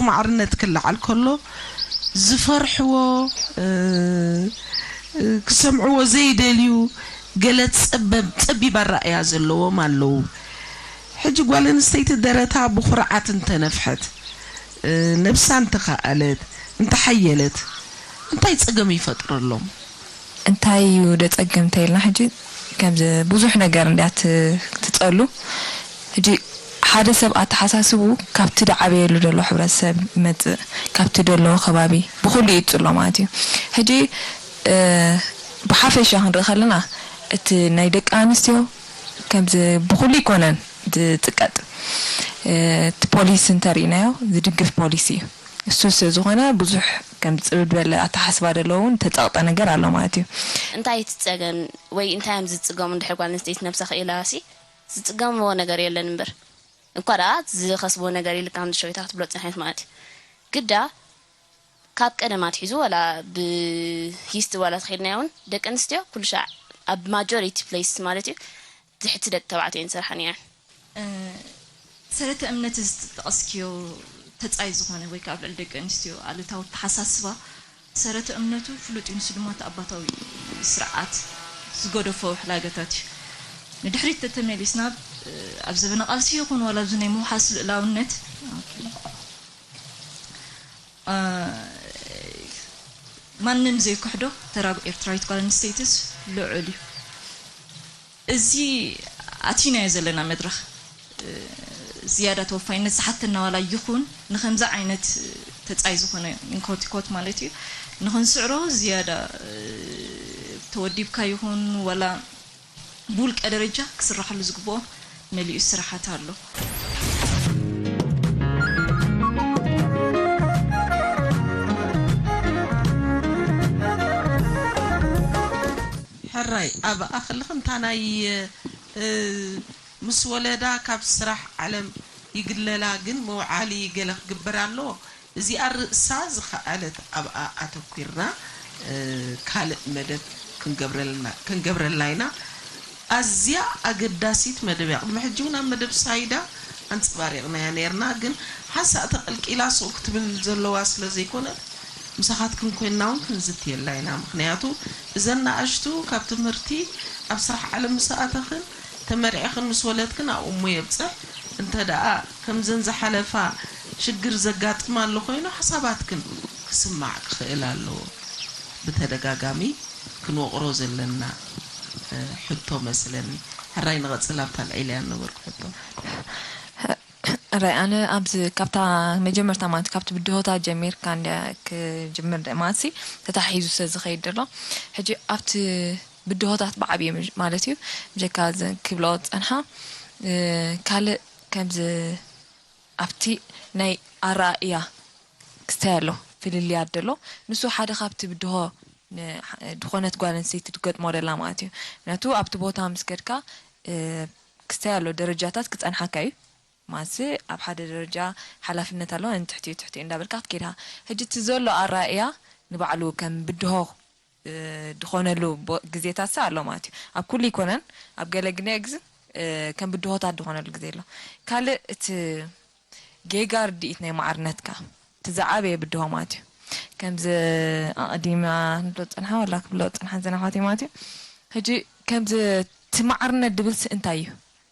ማዕርነት ክለዓል ከሎ ዝፈርሕዎ፣ እ፣ እ፣ ክሰምዕዎ ዘይደልዩ፣ ገለ ጸበብ-፣ ጸቢብ ኣረኣእያ ዘለዎም ኣለዉ። ሕጂ ጓል ኣንስተይቲ ደረታ ብኹርዓት እንተነፍሐት፣ እ፣ ነብሳ እንተኸኣለት፣ እንተሓየለት፣ እንታይ ጸገም ይፈጥረሎም? እንታይ እዩ ዶ ጸገም እንተኢልና፣ ሕጂ ከምዚ ብዙሕ ነገር እንድያ ት-፣ ትጸሉ። ሕጂ ሓደ ሰብ ኣተሓሳስቡ ካብቲ ዝዓበየሉ ዘሎ ሕብረተሰብ ይመጽእ፣ ካብቲ ዘለዎ ከባቢ ብኹሉ እዩ ዝጽሎ ማለት እዩ። ሕጂ፣ እ፣ ብሓፈሻ ክንርኢ ከለና፣ እቲ ናይ ደቂ ኣንስትዮ ከምዚ ብኹሉ ይኮነን ዝጥቀጥ። እ፣ እቲ ፖሊሲ እንተርኢናዮ ዝድግፍ ፖሊሲ እዩ። እሱ ስለ ዝኾነ ብዙሕ ከም ጽብብ ዝበለ ኣተሓስባ ዘለዎ እውን ተጸቕጠ ነገር ኣሎ ማለት እዩ። እንታይ እቲ ጸገም ወይ እንታይ እዮም ዝጽገሙ? እንድሕር ጓል ኣንስተይቲ ነብሳ ክኢላ ሲ ዝጽገምዎ ነገር የለን እምበር፣ እንኳ ደኣ ዝኸስብዎ ነገር ኢልካ ከም ሸዊታ ክትብሎ ጽንሐት ማለት እዩ። ግዳ ካብ ቀደም ኣትሒዙ ዋላ ብሂስት ዋላ ተኸድናዮ እውን ደቂ ኣንስትዮ ኩሉ ሻዕ ኣብ ማጆሪቲ ፕሌስ ማለት እዩ ትሕቲ ደቂ ተባዕትዮ እየን ዝሰርሓ ነይረን። እ፣ ሰረተ እምነት እዚ ዝጠቐስክዮ ተጻይ ዝኾነ ወይ ከኣ ኣብ ልዕሊ ደቂ ኣንስትዮ ኣሉታዊ ኣተሓሳስባ ሰረተ እምነቱ ፍሉጥ እዩ። ንሱ ድማ እቲ ኣባታዊ ስርዓት ዝገደፎ ሕላገታት እዩ። ንድሕሪት ተተመሊስና፣ እ፣ ኣብ ዘበነ ቃልሲ ይኹን ዋላ ኣብዚ ናይ ምውሓስ ልእላውነት፣ ኦኬ፣ እ፣ ማንም ዘይክሕዶ ተራ ኤርትራዊት ጓል ኣንስተይትስ ልዑል እዩ። እዚ ኣቲናዮ ዘለና መድረኽ፣ እ፣ ዝያዳ ተወፋይነት ዝሓተና ዋላ ይኹን ንኸምዚ ዓይነት ተጻይ ዝኾነ ኢንኮቲኮት ማለት እዩ ንኽንስዕሮ ዝያዳ፣ እ፣ ተወዲብካ ይኹን ዋላ ብውልቀ ደረጃ ክስራሓሉ ዝግብኦ መሊኡ ስራሓት ኣሎ። ሕራይ ኣብኣ ከለኽን እታ ናይ፣ እ፣ ምስ ወለዳ ካብ ስራሕ ዓለም ይግለላ፣ ግን መውዓሊ ገለ ክግበር ኣለዎ። እዚኣ ርእሳ ዝኸኣለት ኣብኣ ኣተኲርና፣ እ፣ ካልእ መደብ ክንገብረልና፣ ክንገብረላ ኢና። ኣዝያ ኣገዳሲት መደብ እያ። ቅድሚ ሕጂ እውን ኣብ መደብ ሳይዳ ኣንጸባሪቕናያ ነይርና፣ ግን ሓንሳእ ተቐልቂላ ስቕ ክትብል ዘለዋ ስለ ዘይኮነት፣ ምሳኻትክን ኮይንና እውን ክንዝትየላ ኢና። ምኽንያቱ እዘን ንኣሽቱ ካብ ትምህርቲ ኣብ ስራሕ ዓለም ምስ ኣተኽን ተመርዒኽን ምስ ወለድክን ኣብኡ እሞ የብጽሕ። እንተ ደኣ ከምዘን ዝሓለፋ ሽግር ዘጋጥማ ኣሎ ኮይኑ፣ ሓሳባትክን ክስማዕ ክኽእል ኣለዎ። ብተደጋጋሚ ክንወቕሮ ዘለና፣ እ፣ ሕቶ መስለኒ። ሕራይ ንቐጽል ኣብታ ኣልዒለያ ነበርኩ ሕቶ። ራይ ኣነ ኣብዚ ካብታ መጀመርታ ማለት ካብቲ ብድሆታት ጀሚርካ እንድያ ክጅምር ደ-፣ ማለትሲ ተታሒዙ ስለ ዝኸይድ ዘሎ። ሕጂ ኣብቲ ብድሆታት ብዓብዩ ምጅ-፣ ማለት እዩ፣ ብጀካ እዘን ክብላኦ ዝጸንሓ፣ እ፣ ካልእ ከምዚ ኣብቲ ናይ ኣረኣእያ ክስተይ ኣሎ፣ ፍልልያት ደሎ። ንሱ ሓደ ካብቲ ብድሆ ን-፣ ድኾነት ጓል ኣንስተይቲ ትገጥሞ ደላ ማለት እዩ። ምክንያቱ ኣብቲ ቦታ ምስ ከድካ፣ እ፣ ክስተይ ኣሎ፣ ደረጃታት ክጸንሓካ እዩ። ማለትሲ ኣብ ሓደ ደረጃ ሓላፍነት ኣለዎ፣ ንትሕቲኡ ትሕቲኡ እንዳበልካ ክትከይድ ኢኻ። ሕጂ እቲ ዘሎ ኣረኣእያ ንባዕሉ ከም ብድሆ፣ እ፣ ድኾነሉ ቦ-፣ ግዜታት ሲ ኣሎ ማለት እዩ። ኣብ ኩሉ ይኮነን፣ ኣብ ገለ ግዜ ግዝን፣ እ፣ ከም ብድሆታት ድኾነሉ ግዜ ኣሎ። ካልእ እቲ ጌጋ ርድኢት ናይ ማዕርነትካ፣ እቲ ዝዓበየ ብድሆ ማለት እዩ። ከምዚ ኣቐዲማ ንብሎ ዝጸንሓ ዋላ ክብሎ ዝጸንሓ ዘናፋት ማለት እዩ። ሕጂ ከምዚ እቲ ማዕርነት ድብል ሲ እንታይ እዩ?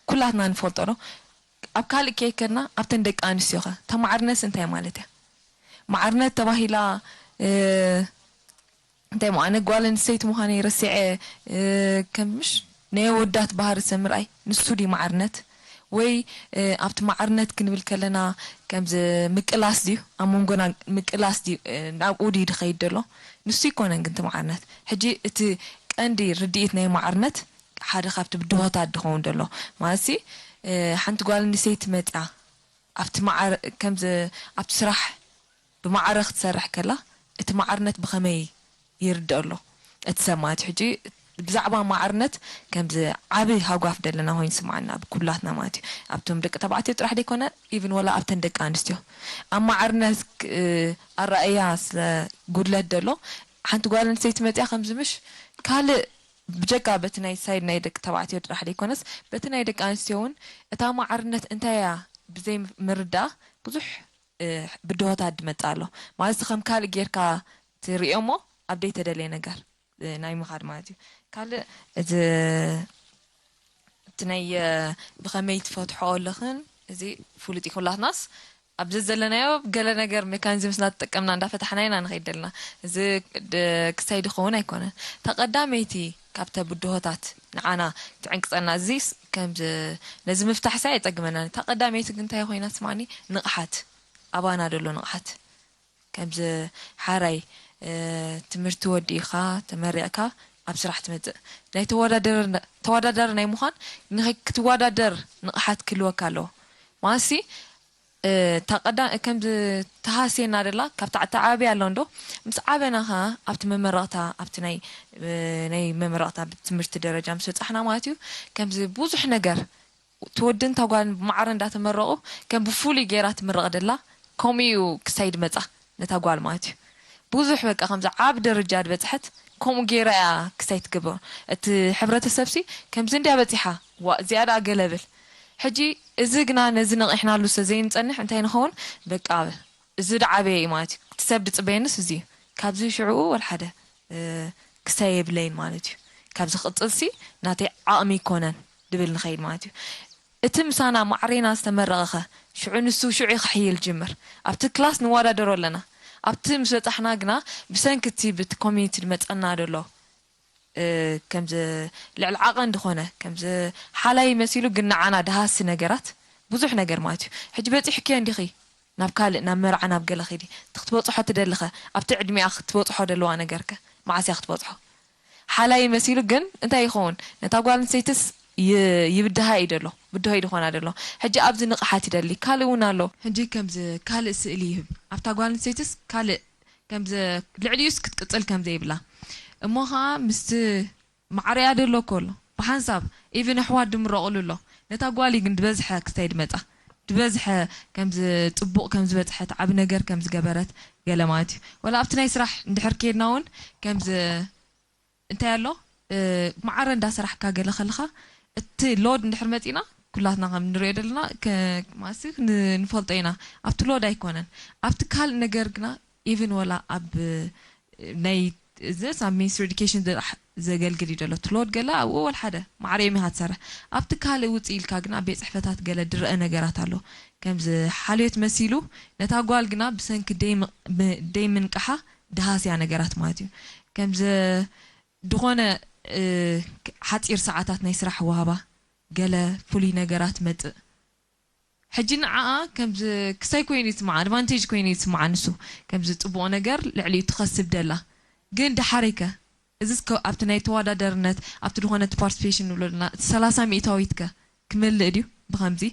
ኩላትና ንፈልጦ ዶ? ኣብ ካልእ ከይከድና ኣብተን ደቂ ኣንስትዮ ኸ? እታ ማዕርነትስ እንታይ ማለት እያ? ማዕርነት ተባሂላ፣ እ፣ እንታይ እሞ ኣነ ጓል ኣንስተይቲ ምዃነይ ረሲዐ፣ እ፣ ከም ምሽ ናይ ኣወዳት ባህሪ ሰብ ምርኣይ ንሱ ድዩ ማዕርነት? ወይ፣ እ፣ ኣብቲ ማዕርነት ክንብል ከለና ከምዚ ምቅላስ ድዩ? ኣብ መንጎና ምቅላስ ድዩ? እ፣ ናብኡ ድዩ ድኸይድ ደሎ? ንሱ ይኮነን ግን እቲ ማዕርነት። ሕጂ እቲ ቀንዲ ርድኢት ናይ ማዕርነት ሓደ ካብቲ ብድሆታት ድኸውን ደሎ። ማለትሲ፣ እ፣ ሓንቲ ጓል ኣንስተይቲ መጽያ ኣብቲ ማዕረ-፣ ከምዚ ኣብቲ ስራሕ ብማዕረ ክትሰርሕ ከላ፣ እቲ ማዕርነት ብኸመይ ይርድኦ ኣሎ እቲ ሰብ ማለት እዩ። ሕጂ ብዛዕባ ማዕርነት ከምዚ ዓቢ ሃጓፍ ደለና ኮይኑ ይስምዓና፣ ኣብ ኩላትና ማለት እዩ። ኣብቶም ደቂ ተባዕትዮ ጥራሕ ደይኮነ፣ ኢቭን ወላ ኣብተን ደቂ ኣንስትዮ ኣብ ማዕርነት ክ-፣ ኣረኣእያ ስለ ጉድለት ደሎ፣ ሓንቲ ጓል ኣንስተይቲ መጽያ ከምዚ ምሽ ካልእ ብጀካ በቲ ናይ ሳይድ ናይ ደቂ ተባዕትዮ ጥራሕ ደይኮነስ፣ በቲ ናይ ደቂ ኣንስትዮ እውን እታ ማዕርነት እንታይ እያ ብዘይ ምርዳእ ብዙሕ ብድሆታት ዝመጽእ ኣሎ ማለት፣ ከም ካልእ ጌርካ ትርእዮ እሞ ኣብ ዘይተደለየ ነገር ናይ ምኻድ ማለት እዩ። ካልእ፣ እዚ እቲ ናይ ብኸመይ ትፈትሖ ኣለኽን፣ እዚ ፍሉጥ እዩ። ኩላትናስ ኣብዚ ዘለናዮ ገለ ነገር ሜካኒዝምስ እናተጠቀምና እንዳፈታሕና ኢና ንኸይድ ዘለና። እዚ ክሳይ ድኸውን ኣይኮነን። እታ ቀዳመይቲ ካብተ ብድሆታት ንዓና ትዕንቅጸና፣ እዚስ ከም ነዚ ምፍታሕሲ ኣይጸግመናን። እታ ቀዳመይቲ ግን እንታይ ኮይና ትስማዕኒ? ንቕሓት ኣባና ደሎ ንቕሓት። ከምዚ ሓራይ ትምህርቲ ወዲእኻ ተመሪቕካ ኣብ ስራሕ ትመጽእ ናይ ተወዳዳሪ ናይ ምዃን ክትወዳደር ንቕሓት ክህልወካ ኣለዎ። ማሲ እታ ቀዳ ከምዚ ተሃስየና ደላ ካብታ ዓተዓብያ ኣሎ እንዶ ምስ ዓበና ኸዓ ኣብቲ መመረቕታ ኣብቲ ናይ ናይ መመረቕታ ትምህርቲ ደረጃ ምስ በጻሕና ማለት እዩ። ከምዚ ብዙሕ ነገር ትወድን ተጓን ብማዕረ እንዳተመረቑ ከም ብፍሉይ ገይራ ትምረቕ ደላ ከምኡ እዩ ክሳይ ድመጻ ነታ ጓል ማለት እዩ። ብዙሕ በቃ ከምዚ ዓብ ደረጃ ድበጽሐት ከምኡ ገይራ እያ ክሳይ ትገብሮ። እቲ ሕብረተሰብሲ ከምዚ እንድያ በጺሓ ዋ እዚኣ ደኣ ገለ ብል። ሕጂ እዚ ግና ነዚ ነቒሕናሉ ስለ ዘይንጸንሕ እንታይ ንኸውን በቃ እዚ ደዓበየ እዩ ማለት እዩ። እቲ ሰብ ድጽበየንስ እዚ እዩ። ካብዚ ሽዕኡ ወላ ሓደ ክሳይ የብለይን ማለት እዩ። ካብዚ ክቕጽልሲ ናተይ ዓቕሚ ኣይኮነን ድብል ንኸይድ ማለት እዩ። እቲ ምሳና ማዕሬና ዝተመረቐኸ ሽዑ ንሱ ሽዑ ክሕይል ጅምር። ኣብቲ ክላስ ንወዳደሮ ኣለና። ኣብቲ ምስ በጻሕና ግና ብሰንኪ እቲ ብቲ ኮሚኒቲ ዝመጸና ደሎ ከምዚ ልዕሊ ዓቐን ዝኾነ ከምዚ ሓላይ መሲሉ ግን ንዓና ደሃሲ ነገራት ብዙሕ ነገር ማለት እዩ። ሕጂ በጺሕክዮ እንዲኺ ናብ ካልእ ናብ መርዓ ናብ ገለ ኺዲ እቲ ክትበጽሖ ትደልኸ ኣብቲ ዕድሚኣ ክትበጽሖ ደለዋ ነገርከ መዓስ እያ ክትበጽሖ? ሓላይ መሲሉ ግን እንታይ ይኸውን ነታ ጓል ኣንስተይትስ ይብድሃ እዩ ደሎ ብድሆ እዩ ዝኾና ደሎ። ሕጂ ኣብዚ ንቕሓት ይደሊ ካልእ እውን ኣሎ። ሕጂ ከምዚ ካልእ ስእሊ ይህብ ኣብታ ጓል ኣንስተይትስ ካልእ ከምዚ ልዕሊኡስ ክትቅጽል ከም ዘይብላ እሞ ኸዓ ምስቲ ማዕረያ ደሎ ከሎ ብሓንሳብ ኢቭን ኣሕዋት ድምረቕሉ ኣሎ። ነታ ጓል ግን ዝበዝሐ ክስታይ ድመጻ ዝበዝሐ ከምዚ ጽቡቕ ከም ዝበጽሐት ዓቢ ነገር ከም ዝገበረት ገለ ማለት እዩ። ወላ ኣብቲ ናይ ስራሕ እንድሕር ከድና እውን ከምዚ እንታይ ኣሎ ማዕረ እንዳሰራሕካ ገለ ከለኻ እቲ ሎድ እንድሕር መጺና ኩላትና ከም ንሪኦ ዘለና ማሲ ንፈልጦ ኢና። ኣብቲ ሎድ ኣይኮነን ኣብቲ ካልእ ነገር ግና ኢቭን ወላ ኣብ ናይ እዚ ኣብ ሚኒስትሪ ኤዱኬሽን ዘገልግል እዩ ዘሎ ትሎድ ገለ ኣብኡ ወል ሓደ ማዕረ እዮም ኢኻ ትሰርሕ ኣብቲ ካልእ ውፅእ ኢልካ ግን ኣብ ቤት ፅሕፈታት ገለ ድረአ ነገራት ኣሎ። ከምዚ ሓልዮት መሲሉ ነታ ጓል ግና ብሰንኪ ደይ ምንቅሓ ድሃስያ ነገራት ማለት እዩ። ከምዚ ድኾነ ሓፂር ሰዓታት ናይ ስራሕ ዋህባ ገለ ፍሉይ ነገራት መፅእ ሕጂ ንዓኣ ከምዚ ክሳይ ኮይኑ ይስምዓ ኣድቫንቴጅ ኮይኑ ይስምዓ ንሱ ከምዚ ፅቡቕ ነገር ልዕሊኡ ትኸስብ ደላ ግን ደሓረይከ እዚስ ኣብቲ ናይ ተወዳደርነት ኣብቲ ዝኾነ እቲ ፓርቲሲፔሽን ንብሎ ደና እቲ ሰላሳ ሚእታዊትከ ክመልእ ድዩ ብኸምዚ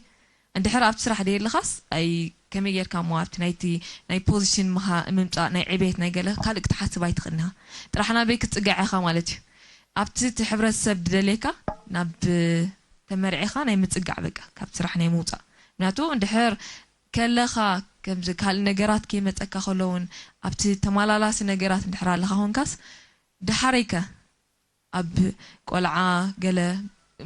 እንድሕር ኣብቲ ስራሕ ደየለኻስ ኣይ ከመይ ጌርካ እሞ ኣብቲ ናይቲ ናይ ፖዚሽን ምምፃእ ናይ ዕቤት ናይ ገለ ካልእ ክትሓስብ ኣይትኽእልንኻ ጥራሕ ናበይ ክትፅጋዕ ኢኻ ማለት እዩ ኣብቲ እቲ ሕብረተሰብ ድደልየካ ናብ ተመርዒኻ ናይ ምጽጋዕ በቃ ካብ ስራሕ ናይ ምውጻእ ምክንያቱ እንድሕር ከለኻ ከምዚ ካልእ ነገራት ከይመጸካ ከሎ እውን ኣብቲ ተመላላሲ ነገራት እንድሕር ኣለኻ ኮንካስ ደሓረይከ ኣብ ቆልዓ ገለ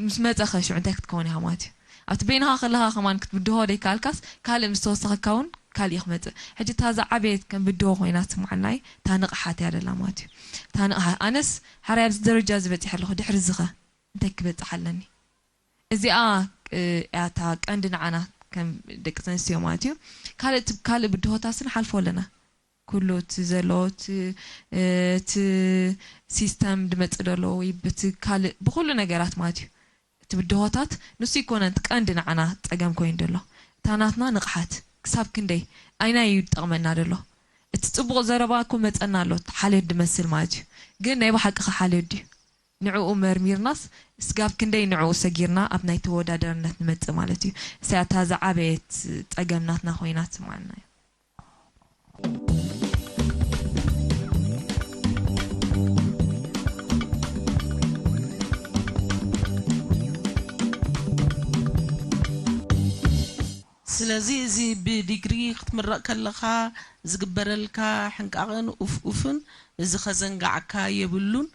ምስ መጸኸ ሽዑ እንታይ ክትከውን ኢኻ ማለት እዩ ኣብቲ በይንኻ ከለኻ ከማን ክትብድሆ ደይከኣልካስ ካልእ ምስ ተወሰኸካ እውን ካልእ እዩ ክመጽእ ሕጂ እታ ዝዓበየት ከም ብድሆ ኮይና ትስምዓና እዩ እታ ንቕሓት እያ ደላ ማለት እዩ እታ ንቕሓት ኣነስ ሓራይ ኣብዚ ደረጃ እዚ በጺሐ ኣለኹ ድሕሪ ዝኸ እንታይ ክበጽሕ ኣለኒ እዚኣ እያ እታ ቀንዲ ንዓና ከም ደቂ ተንስትዮ ማለት እዩ ካልእ ካልእ ብድሆታስ ንሓልፎ ኣለና ኩሉ እቲ ዘሎ እቲ ሲስተም ድመፅእ ዘሎ ወይ ብቲ ካልእ ብኩሉ ነገራት ማለት እዩ እቲ ብድሆታት ንሱ ይኮነን ቀንዲ ንዓና ፀገም ኮይኑ ዘሎ እታ ናትና ንቕሓት ክሳብ ክንደይ ኣይና እዩ ዝጠቕመና ዘሎ እቲ ፅቡቕ ዘረባ እኮ መፀና ኣሎ ሓልዮት ድመስል ማለት እዩ ግን ናይ ብሓቂ ኸ ሓልዮት ድዩ ንዕኡ መርሚርናስ ስጋብ ክንደይ ንዕኡ ሰጊርና ኣብ ናይ ተወዳደርነት ንመጽእ ማለት እዩ። እሳያ እታ ዝዓበየት ጸገም ናትና ኮይና ትስምዓና እዩ። ስለዚ እዚ ብዲግሪ ክትምረቕ ከለኻ ዝግበረልካ ሕንቃቕን ኡፍ ኡፍን እዚ ከዘንጋዕካ የብሉን።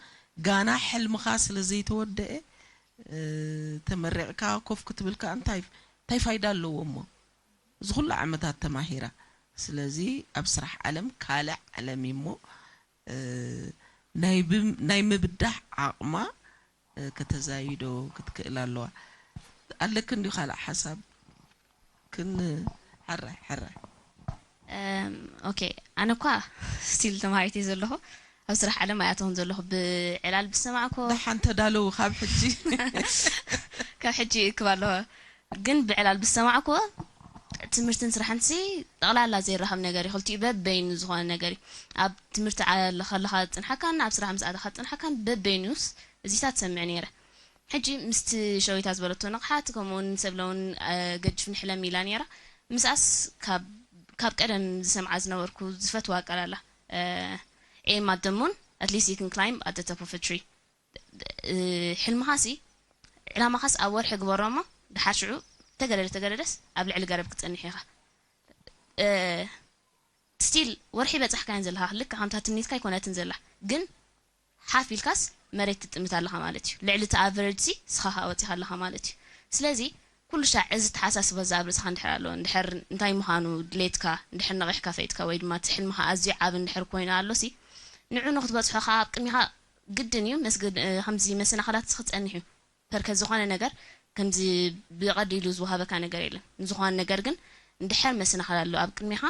ጋና ሕልምኻ ስለ ዘይተወደኤ ተመሪቕካ ኮፍ ክትብል ከኣ እንታይ እንታይ ፋይዳ ኣለዎ እሞ እዚ ኩሉ ዓመታት ተማሂራ ስለዚ ኣብ ስራሕ ዓለም ካልእ ዓለም እዩ እሞ፣ እ፣ ናይ ብ-፣ ናይ ምብዳህ ዓቕማ፣ እ፣ ከተዛይዶ ክትክእል ኣለዋ። ኣለክን ድዩ ካልእ ሓሳብ? ክን-፣ ሕራይ፣ ሕራይ። እም፣ ኦኬ፣ ኣነ እኳ ስቲል ተማሃሪት እየ ዘለኹ። ኣብ ስራሕ ዓለም ኣይኣተኹን ዘለኹ። ብዕላል ብዝሰማዕኩዎ፣ ደሓን ተዳለዉ ካብ ሕጂ። ካብ ሕጂ ይእክብ ኣለኹ። ግን ብዕላል ብዝሰማዕኩዎ፣ ትምህርትን ስራሕን ሲ ጠቕላላ ዘይራኸብ ነገር እዩ። ክልቲኡ በበይኑ ዝኾነ ነገር እዩ። ኣብ ትምህርቲ ዓለ-፣ ከለኻ ዝጽንሓካን ኣብ ስራሕ ምስ ኣተኻ ዝጽንሓካን በበይኑስ እዚታት ትሰምዕ ነይረ። ሕጂ ምስቲ ሸዊታ ዝበለቶ ንቕሓት፣ ከምኡውን ሰብለውን፣ እ፣ ገጅፍ ንሕለም ኢላ ነይራ። ምስኣስ ካብ፣ ካብ ቀደም ዝሰምዓ ዝነበርኩ ዝፈትዋ ቃል ኣላ። እ፣ aim at the moon, at least you can climb at the top of a tree. እ፣ ሕልምኻሲ፣ ዕላማኻስ ኣብ ወርሒ ግበሮ እሞ፣ ድሓር ሽዑ ተገደደ ተገደደስ ኣብ ልዕሊ ገረብ ክትጸንሕ ኢኻ። እ፣ ስቲል ወርሒ በጻሕካያን ዘለኻ፣ ልክዕ ከምታ ትምኒትካ ኣይኮነትን ዘላ። ግን ሓፍ ኢልካስ መሬት ትጥምት ኣለኻ ማለት እዩ። ልዕሊ እቲ ኣቨሬጅ ሲ ስኻ ኸኣ ወጺኻ ኣለኻ ማለት እዩ። ስለዚ ኩሉ ሻዕ እዚ ተሓሳስባ እዚ ኣብ ርእስኻ እንድሕር ኣሎ፣ እንድሕር እንታይ ምዃኑ ድሌትካ እንድሕር ነቒሕካ ፈይጥካ ወይ ድማ እቲ ሕልምኻ ኣዝዩ ዓቢ እንድሕር ኮይኑ ኣሎ ሲ፣ ንዑ ንኽትበጽሖ ኸኣ ኣብ ቅድሚኻ ግድን እዩ መስገድ-፣ እ፣ ከምዚ መሰናኽላት እዚ ክጸንሕ እዩ። ፐርከ ዝኾነ ነገር ከምዚ ብቐሊሉ ዝወሃበካ ነገር የለን። ንዝኾነ ነገር ግን እንድሕር መሰናኽል ኣሎ ኣብ ቅድሚኻ፣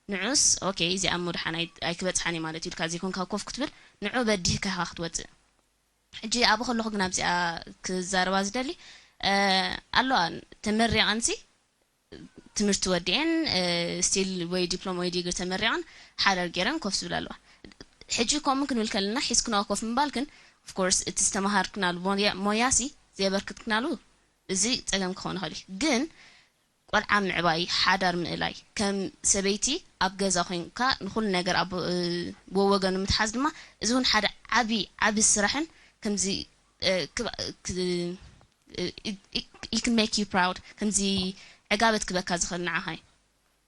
ንዑስ ኦኬ፣ እዚኣ እሞ ደሓን ኣይ-፣ ኣይክበጽሓን እየ ማለት እዩ ኢልካ ዘይኮንካ ኮፍ ክትብል፣ ንዑ በዲህካ ኢኻ ክትወጽእ። ሕጂ ኣብኡ ከለኹ ግን ኣብዚኣ ክዛረባ ዝደሊ፣ እ፣ ኣለዋ ተመሪቐንሲ ትምህርቲ ወዲኤን፣ እ፣ ስቲል ወይ ዲፕሎማ ወይ ዲግሪ ተመሪቐን ሓረር ገይረን ኮፍ ዝብላ ኣለዋ። ሕጂ ከምኡ ክንብል ከለና ሒዝክንኦ ኮፍ ምባል ግን ኦፍኮርስ እቲ ዝተምሃርክናሉ ሞያ፣ ሞያሲ ዘየበርክትክናሉ እዚ ጸገም ክኸውን ይኽእል እዩ። ግን ቆልዓ ምዕባይ፣ ሓዳር ምእላይ፣ ከም ሰበይቲ ኣብ ገዛ ኮይንካ ንኹሉ ነገር ኣብ፣ እ፣ ወወገኑ ምትሓዝ ድማ እዚ እውን ሓደ ዓቢ፣ ዓቢ ስራሕን ከምዚ፣ እ፣ ክብ-፣ ክ-፣ እ፣ እ፣ it can make you proud፣ ከምዚ ዕጋበት ክበካ ዝኽእል ንዓኻ እዩ።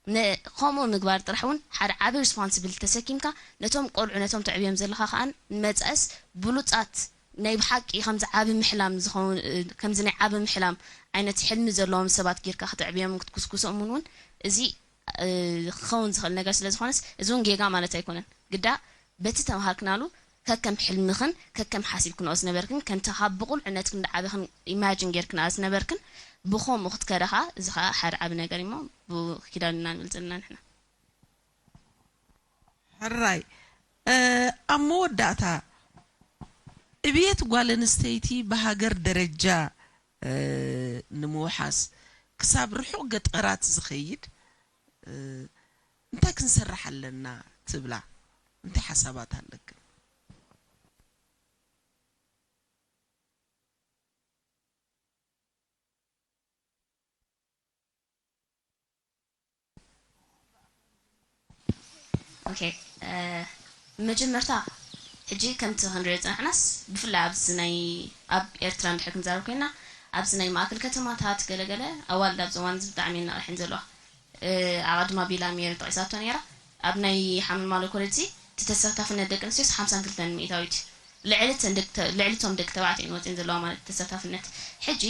ነ-፣ ከምኡ ምግባር ጥራሕ እውን ሓደ ዓቢ ሪስፖንስብሊቲ ተሰኪምካ ነቶም ቆልዑ፣ ነቶም ተዕብዮም ዘለኻ ከኣ ንመጻእስ ብሉጻት ናይ ብሓቂ ከምዚ ዓቢ ምሕላም ዝኸውን፣ እ፣ ከምዚ ናይ ዓቢ ምሕላም ዓይነት ሕልሚ ዘለዎም ሰባት ጌርካ ከተዕብዮም ክትኩስኩሶም እውን፣ እውን እዚ፣ እ፣ ክኸውን ዝኽእል ነገር ስለ ዝኾነስ፣ እዚ እውን ጌጋ ማለት ኣይኮነን። ግዳ በቲ ተምሃርክናሉ ከከም ሕልምኽን ከከም ሓሲብክንኦ ዝነበርክን ከምቲ ካብ ብቑልዕነትክን ዝዓበኽን ኢማጂን ጌርክንኣ ዝነበርክን ብኸምኡ ክትከዳ ኸኣ እዚ ኸኣ ሓደ ዓቢ ነገር እዩ እሞ ብኪዳንና ንብል ዘለና ንሕና። ሕራይ፣ እ፣ ኣብ መወዳእታ ዕብየት ጓል ኣንስተይቲ ብሃገር ደረጃ፣ እ፣ ንምውሓስ ክሳብ ርሑቕ ገጠራት ዝኸይድ፣ እ፣ እንታይ ክንሰርሕ ኣለና ትብላ? እንታይ ሓሳባት ኣለክን? ኦኬ፣ እ፣ መጀመርታ ሕጂ ከምቲ ክንሪኦ ዝጸናሕናስ ብፍላይ ኣብዚ ናይ ኣብ ኤርትራ እንድሕር ክንዛረብ ኮይና ኣብዚ ናይ ማእከል ከተማታት ገለገለ ኣዋልድ ኣብዚ እዋን እዚ ብጣዕሚ እናቕሕን ዘለዋ። እ፣ ኣቐድማ ቢላ ሜሪ ጠቒሳቶ ነይራ። ኣብ ናይ ሓመልማሎ ኮሌጅ እቲ ተሳታፍነት ደቂ ኣንስትዮስ ሓምሳን ክልተን ሚእታዊት እዩ። ልዕሊ እተን ደቂ ተ-፣ ልዕሊ እቶም ደቂ ተባዕትዮ እየን ወፂኤን ዘለዋ ማለት ተሳታፍነት። ሕጂ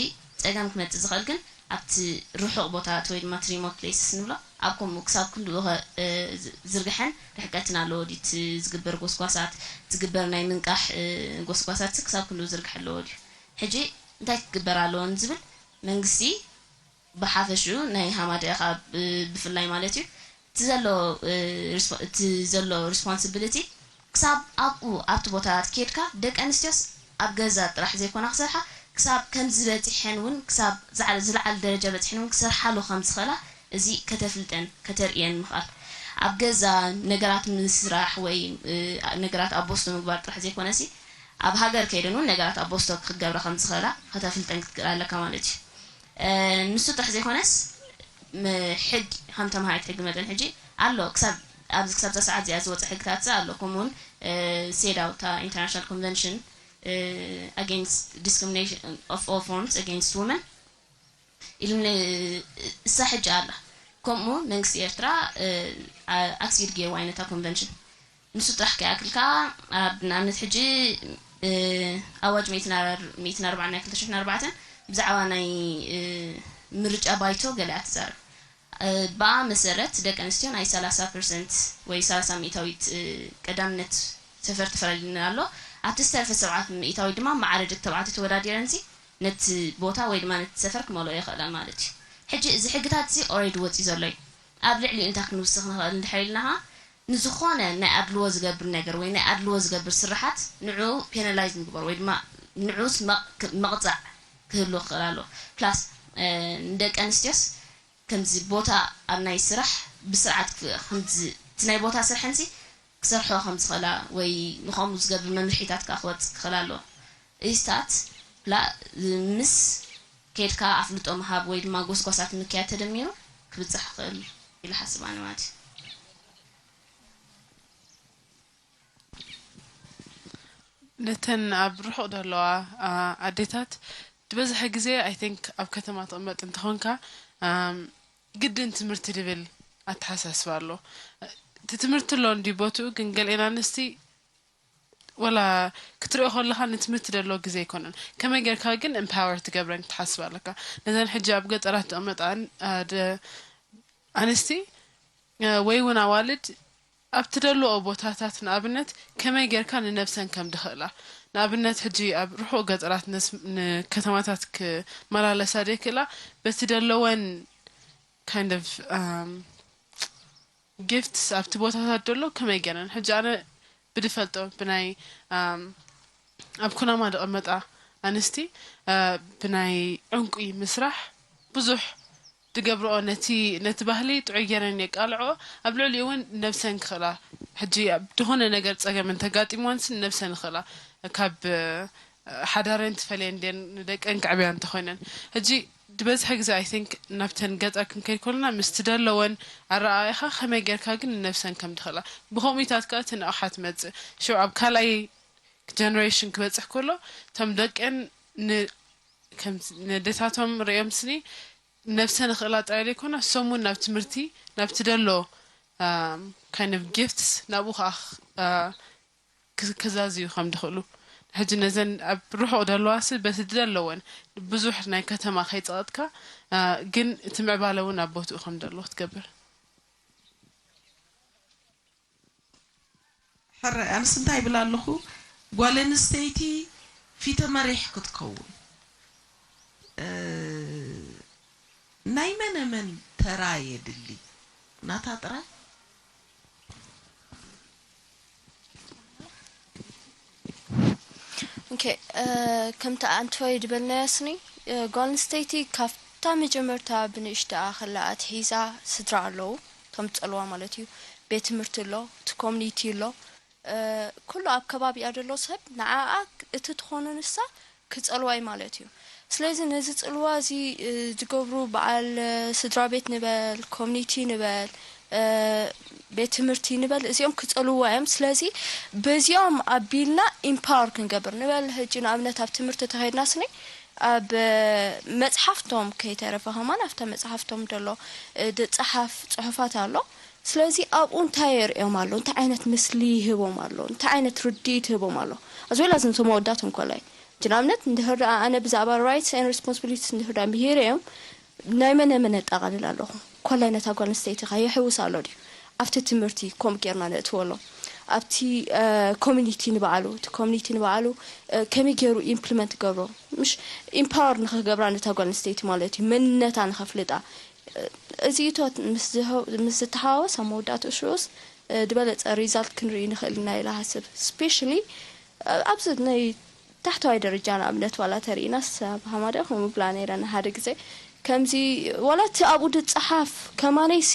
ፀገም ክመፅእ ዝኽእል ግን ኣብቲ ርሑቕ ቦታት ወይ ድማ እቲ ሪሞት ፕሌስስ ንብሎ ኣብ ከምኡ ክሳብ ክንድኡ ከ-፣ እ፣ ዝ-፣ ዝርግሐን ርሕቀትን ኣለዎ ድዩ? እቲ ዝግበር ጎስጓሳት፣ ዝግበር ናይ ምንቃሕ፣ እ፣ ጎስጓሳት ክሳብ ክንድኡ ዝርግሐ ኣለዎ ድዩ? ሕጂ እንታይ ክግበር ኣለዎ ንዝብል መንግስቲ ብሓፈሽኡ ናይ ሃማደኤ ኸኣ ብ-፣ ብፍላይ ማለት እዩ። እቲ ዘሎ፣ እ፣ ሪስፖ-፣ እቲ ዘሎ ሪስፖንሲቢሊቲ ክሳብ ኣብኡ ኣብቲ ቦታታት ኬድካ ደቂ ኣንስትዮስ ኣብ ገዛ ጥራሕ ዘይኮና ክሰርሓ ክሳብ ከምዚ በጺሐን እውን ክሳብ ዝዓለ-፣ ዝለዓለ ደረጃ በጺሐን እውን ክሰርሓሉ ከም ዝኽእላ እዚ ከተፍልጠን ከተርእየን ምኽኣል። ኣብ ገዛ ነገራት ምስራሕ ወይ፣ እ፣ ነገራት ኣብ ቦስቶ ምግባር ጥራሕ ዘይኮነሲ ኣብ ሃገር ከይደን እውን ነገራት ኣብ ቦስቶ ክገብራ ከም ዝኽእላ ከተፍልጠን ክትክእል ኣለካ ማለት እዩ። እ፣ ንሱ ጥራሕ ዘይኮነስ ም-፣ ሕጊ ከም ተምሃሪት ሕጊ መጠን ሕጂ ኣሎ ክሳብ ኣብዚ ክሳብ እዛ ሰዓት እዚኣ ዝወፀ ሕግታት እዛ ኣሎ ከምኡ እውን ሴዳው እታ ኢንተርናሽናል ኮንቨንሽን against discrimination of all forms against women ኢሉ እሳ ሕጂ ኣላ። ከምኡ መንግስቲ ኤርትራ ኣክሲድ ገይርዋ ነታ ኮንቨንሽን። ንሱ ጥራሕ ከይኣክል ከኣ ኣብ ንኣብነት ሕጂ ኣዋጅ ሚእትን ኣርባዓን ናይ ክልተ ሽሕን ኣርባዕተን ብዛዕባ ናይ ምርጫ ባይቶ ገለ እያ ትዛረብ። ብኣ መሰረት ደቂ ኣንስትዮ ናይ ሰላሳ ፐርሰንት ወይ ሰላሳ ሚእታዊት ቀዳምነት ሰፈር ተፈላሊና ኣሎ። ኣብቲ ዝተረፈ ሰብዓ ሚእታዊት ድማ ማዕረ ደቂ ተባዕትዮ ተወዳዲረን ነቲ ቦታ ወይ ድማ ነቲ ሰፈር ክመልኦ ይኽእላ ማለት እዩ። ሕጂ እዚ ሕግታት እዚ ኦረዲ ወፂኡ ዘሎ እዩ። ኣብ ልዕሊኡ እንታይ ክንውስኽ ንኽእል እንድሕር ኢልና ንዝኾነ ናይ ኣድልዎ ዝገብር ነገር ወይ ናይ ኣድልዎ ዝገብር ስርሓት ንዑ ፔናላይዝ ምግባር ወይ ድማ ንዑስ መቕፃዕ ክህሉ ክኽእል ኣሎ። ፕላስ ንደቂ ኣንስትዮስ ከምዚ ቦታ ኣብ ናይ ስራሕ ብስርዓት ከምዚ እቲ ናይ ቦታ ስርሐንሲ ክሰርሖ ከም ዝኽእላ ወይ ንኸምኡ ዝገብር መምርሒታት ከዓ ክወፅእ ክኽእል ኣለዎ። እዚታት ላ ምስ ከድካ ኣፍልጦ ምሃብ ወይ ድማ ጎስጓሳት ምክያድ ተደሚሩ ክብፃሕ ክኽእል ኢሉ ሓስብ ኣነ ማለት እዩ። ነተን ኣብ ርሑቕ ዘለዋ ኣዴታት ዝበዝሐ ግዜ ኣይ ቲንክ ኣብ ከተማ ትቕመጥ እንተኾንካ ግድን ትምህርቲ ድብል ኣተሓሳስባ ኣሎ። እቲ ትምህርቲ ኣሎ እንዲ ቦትኡ ግን ገሊኤን ኣንስቲ ወላ ክትሪኦ ከለኻ ንትምህርቲ ደሎ ግዜ ኣይኮነን። ከመይ ጌርካ ግን ኤምፓወር ትገብረን ክትሓስብ ኣለካ። ነዘን ሕጂ ኣብ ገጠራት ዝቕመጣ ኣንስቲ ወይ እውን ኣዋልድ ኣብቲ ደለኦ ቦታታት ንኣብነት ከመይ ጌርካ ንነብሰን ከም ድኽእላ ንኣብነት ሕጂ ኣብ ርሑቕ ገጠራት ንከተማታት ክመላለሳ ዘይክእላ በቲ ደለወን kind of gifts ኣብቲ ቦታታት ደሎ ከመይ ጌረን ሕጂ ኣነ ብድፈልጦ ብናይ ኣብ ኩናማ ዝቐመጣ ኣንስቲ ብናይ ዕንቁይ ምስራሕ ብዙሕ ዝገብርኦ ነቲ ነቲ ባህሊ ጥዑይ ጌረን የቃልዖ ኣብ ልዕሊኡ እውን ነብሰን ክኽእላ ሕጂ ዝኾነ ነገር ፀገም እንተጋጢምወንስ ነብሰን ይኽእላ ካብ ሓዳረን ትፈልየን ድየን ንደቀን ክዕብያ እንተኾይነን ሕጂ ዝበዝሐ ግዜ ኣይ ቲንክ ናብተን ገጠር ክንከይድ ከለና ምስቲ ደለወን ኣረኣእኻ ከመይ ጌርካ ግን ንነብሰን ከም ትኽእላ ብከምኡታት ከዓ እቲ ንቕሓት መፅእ ሽዑ ኣብ ካልኣይ ጀነሬሽን ክበፅሕ ከሎ እቶም ደቀን ንደታቶም ርእዮም ስኒ ነብሰን ክእላ ጥራይ ዘይኮና እሶም እውን ናብ ትምህርቲ ናብቲ ደሎ kind of gifts ናብኡ ከዓ ክዛዝዩ ከም ድኽእሉ ሕጂ ነዘን ኣብ ርሑቕ ደለዋሲ በቲ ድደለወን ብዙሕ ናይ ከተማ ከይፀቐጥካ ግን እቲ ምዕባለ እውን ኣብ ቦትኡ ከም ደሎ ክትገብር ሕረ ኣንስ እንታይ ይብል ኣለኹ ጓል ኣንስተይቲ ፊተ መሪሕ ክትከውን ናይ መነ መን ተራ የድሊ ናታ ጥራይ ኦኬ ከምቲ ኣንቶይ ዝበልናዮ ስኒ ጓል ኣንስተይቲ ካብታ መጀመርታ ብንእሽተኣ ከላ ኣትሒዛ ስድራ ኣለዉ ከም ዝጸልዋ ማለት እዩ ቤት ትምህርቲ ኣሎ እቲ ኮሚኒቲ ኣሎ ኩሉ ኣብ ከባቢኣ ዘሎ ሰብ ንዓኣ እቲ ትኾኖ ንሳ ክጸልዋ እዩ ማለት እዩ ስለዚ ነዚ ጽልዋ እዚ ዝገብሩ በዓል ስድራ ቤት ንበል ኮሚኒቲ ንበል ቤት ትምህርቲ ንበል እዚኦም ክጸልውዋ እዮም ስለዚ በዚኦም ኣቢልና ኢምፓወር ክንገብር ንበል ሕጂ ንኣብነት ኣብ ትምህርቲ ተኸድና ስኒ ኣብ መጽሓፍቶም ከይተረፈ ከማን ኣብታ መጽሓፍቶም ዘሎ ዝጸሓፍ ጽሑፋት ኣሎ ስለዚ ኣብኡ እንታይ የርእዮም ኣሎ እንታይ ዓይነት ምስሊ ይህቦም ኣሎ እንታይ ዓይነት ርድኢት ይህቦም ኣሎ ኣዝወላ ዝንቶም መወዳት እንኮላይ ሕጂ ንኣብነት እንድሕር ደኣ ኣነ ብዛዕባ rights and responsibilities እንድሕር ደኣ ምሂረዮም ናይ መነ መን የጠቓልል ኣለኹ ኮላይ ነታ ጓል ኣንስተይቲ ኸ የሕውስ ኣሎ ድዩ ኣብቲ ትምህርቲ ከምኡ ጌርና ነእትወሎም ኣብቲ ኮሚኒቲ ንባዕሉ እቲ ኮሚኒቲ ንባዕሉ ከመይ ገይሩ ኢምፕሊመንት ገብሮ ምሽ ኢምፓወር ንኽገብራ ነታ ጓል ኣንስተይቲ ማለት እዩ መንነታ ንኸፍልጣ እዚኢቶት ምስ ዝተሓዋወስ ኣብ መወዳእትኡ ሽዑስ ዝበለፀ ሪዛልት ክንርኢ ንኽእል ኢና ኢለ ሃስብ ስፔሻሊ ኣብዚ ናይ ታሕተዋይ ደረጃ ንኣብነት ዋላ ተሪኢናስ ኣብ ሃማደ ከምኡ ብላ ነይረ ንሓደ ግዜ ከምዚ ዋላ እቲ ኣብኡ ድፀሓፍ ከማነይሲ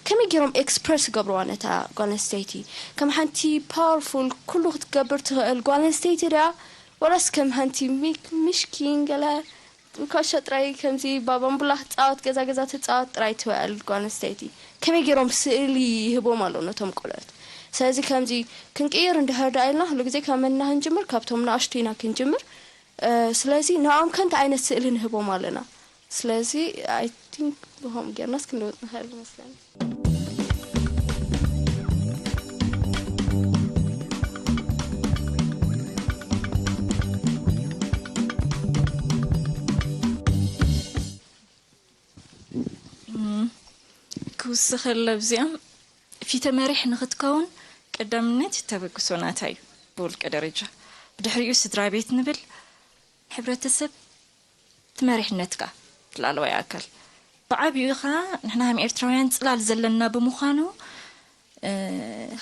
ከመይ ገይሮም ኤክስፕረስ ገብርዋ ነታ ጓል ኣንስተይቲ ከም ሓንቲ ፓወርፉል ኩሉ ክትገብር ትኽእል ጓል ኣንስተይቲ ድያ ዋላስ ከም ሓንቲ ሚሽኪን ገለ ኮሾ ጥራይ ከምዚ ባባምቡላ ክትፃወት ገዛ ገዛ ትፃወት ጥራይ ትውዕል ጓል ኣንስተይቲ ከመይ ገይሮም ስእሊ ይህቦም ኣሎ ነቶም ቆልዑት ስለዚ ከምዚ ክንቅይር እንድሕር ደኣ ኢልና ኩሉ ግዜ ካብ መና ክንጅምር ካብቶም ንኣሽቱ ኢና ክንጅምር ስለዚ ንዕኦም ከ እንታይ ዓይነት ስእሊ ንህቦም ኣለና ስለዚ I think ብኸምኡ ጌርናስ ክንልውጥ ንኽእል ይመስለኒ ክውስኸለ ኣብዚኦም ፊተ መሪሕ ንኽትከውን ቀዳምነት ተበግሶ ናታ እዩ ብውልቀ ደረጃ። ብድሕሪኡ ስድራ ቤት ንብል፣ ሕብረተሰብ እቲ መሪሕነትካ እቲ ላዕለዋይ ኣካል። ብዓብዩ ኸዓ ንሕና ሃም ኤርትራውያን ጽላል ዘለና ብምዃኑ፣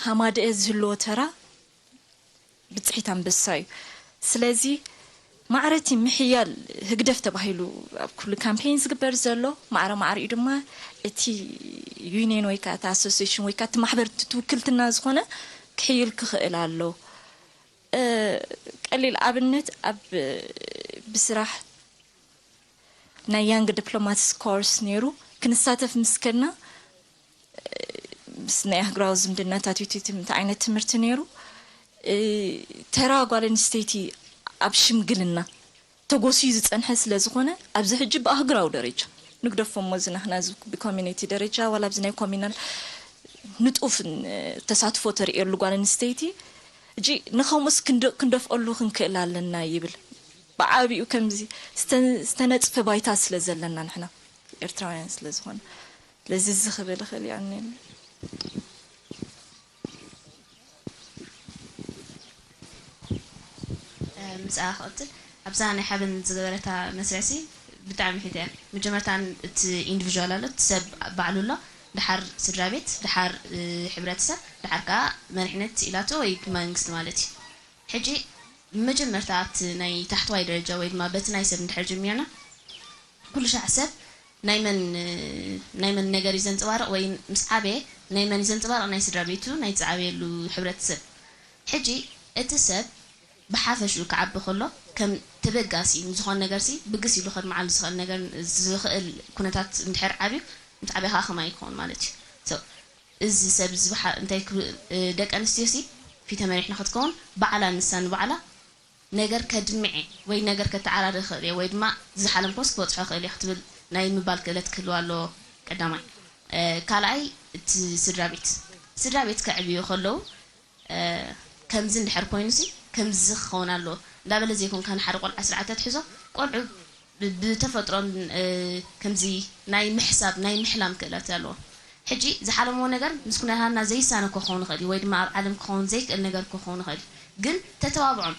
ሃማደኤ ዝህልዎ ተራ ብጽሒት ኣንበሳ እዩ። ስለዚ ማዕረቲ ምሕያል ህግደፍ ተባሂሉ ኣብ ኩሉ ካምፔን ዝግበር ዘሎ ማዕረ ማዕሪኡ ድማ እቲ ዩኒየን ወይ ከዓ እቲ ኣሶሲሽን ወይ ከዓ እቲ ማሕበር እቲ ትውክልትና ዝኾነ ክሕይል ክኽእል ኣሎ። ቀሊል ኣብነት ኣብ ብስራሕ ናይ ያንግ ዲፕሎማትስ ኮርስ ነይሩ ክንሳተፍ ምስ ከድና ምስ ናይ ኣህግራዊ ዝምድናታት ዩቲቲ እንታይ ዓይነት ትምህርቲ ነይሩ ተራ ጓል ኣንስተይቲ ኣብ ሽምግልና ተጎስዩ ዝጸንሐ ስለ ዝኾነ ኣብዚ ሕጂ ብኣህግራዊ ደረጃ ንግደፎ እሞ እዚ ናህና እዚ ብኮሚኒቲ ደረጃ ዋላ ኣብዚ ናይ ኮሚናል ንጡፍ ተሳትፎ ተርእየሉ ጓል ኣንስተይቲ እጂ ንኸምኡስ ክንደፍኦሉ ክንክእል ኣለና ይብል። ብዓቢኡ ከምዚ ዝተነፅፈ ባይታ ስለ ዘለና ንሕና ኤርትራውያን ስለ ዝኾነ ስለዚ እዚ ክብል እኽእል እየ ኣኔኒ። ምሳኣ ክቕጽል ኣብዛ ናይ ሓበን ዝገበረታ መስርዕሲ ብጣዕሚ ሒተ እያ። መጀመርታ እቲ ኢንዲቪዥዋል ኣሎ እቲ ሰብ ባዕሉ ኣሎ ድሓር ስድራ ቤት ድሓር ሕብረተሰብ ድሓር ከዓ መሪሕነት ኢላቶ ወይ መንግስቲ ማለት እዩ። ሕጂ መጀመርታ ኣብቲ ናይ ታሕተዋይ ደረጃ ወይ ድማ በቲ ናይ ሰብ እንድሕር ጀሚርና ኩሉ ሻዕ ሰብ ናይ መን ናይ መን ነገር እዩ ዘንፀባርቕ ወይ ምስ ዓበየ ናይ መን እዩ ዘንፀባርቕ ናይ ስድራ ቤቱ ናይ ዝዓበየሉ ሕብረተሰብ ሕጂ እቲ ሰብ ብሓፈሽኡ ክዓቢ ከሎ ከም ተበጋሲ ንዝኾን ነገር ሲ ብግስ ኢሉ ከድመዓሉ ዝኽእል ነገር ዝኽእል ኩነታት እንድሕር ዓብዩ ምስ ዓበየ ከዓ ከማይ ክኸውን ማለት እዩ እዚ ሰብ ዝበሓ እንታይ ደቂ ኣንስትዮ ሲ ፊተ መሪሕ ንክትከውን ባዕላ ንሳ ንባዕላ ነገር ከድምዕ ወይ ነገር ከተዓራሪ ይኽእል እየ ወይ ድማ ዝሓለምኮስ ክበፅሖ ይኽእል እየ ክትብል ናይ ምባል ክእለት ክህልዋ ኣለዎ ቀዳማይ ካልኣይ እቲ ስድራ ቤት ስድራ ቤት ከዕብዩ ከለዉ ከምዚ እንድሕር ኮይኑ ሲ ከምዚ ክኸውን ኣለዎ እንዳበለ ዘይኮንካ ንሓደ ቆልዓ ስርዓት ተትሕዞ ቆልዑ ብተፈጥሮን ከምዚ ናይ ምሕሳብ ናይ ምሕላም ክእለት ኣለዎም ሕጂ ዝሓለምዎ ነገር ምስ ኩነታትና ዘይሳነ ኮ ክኸውን ይኽእል እዩ ወይ ድማ ኣብ ዓለም ክኸውን ዘይክእል ነገር ኮ ክኸውን ይኽእል እዩ ግን ተተባብዖም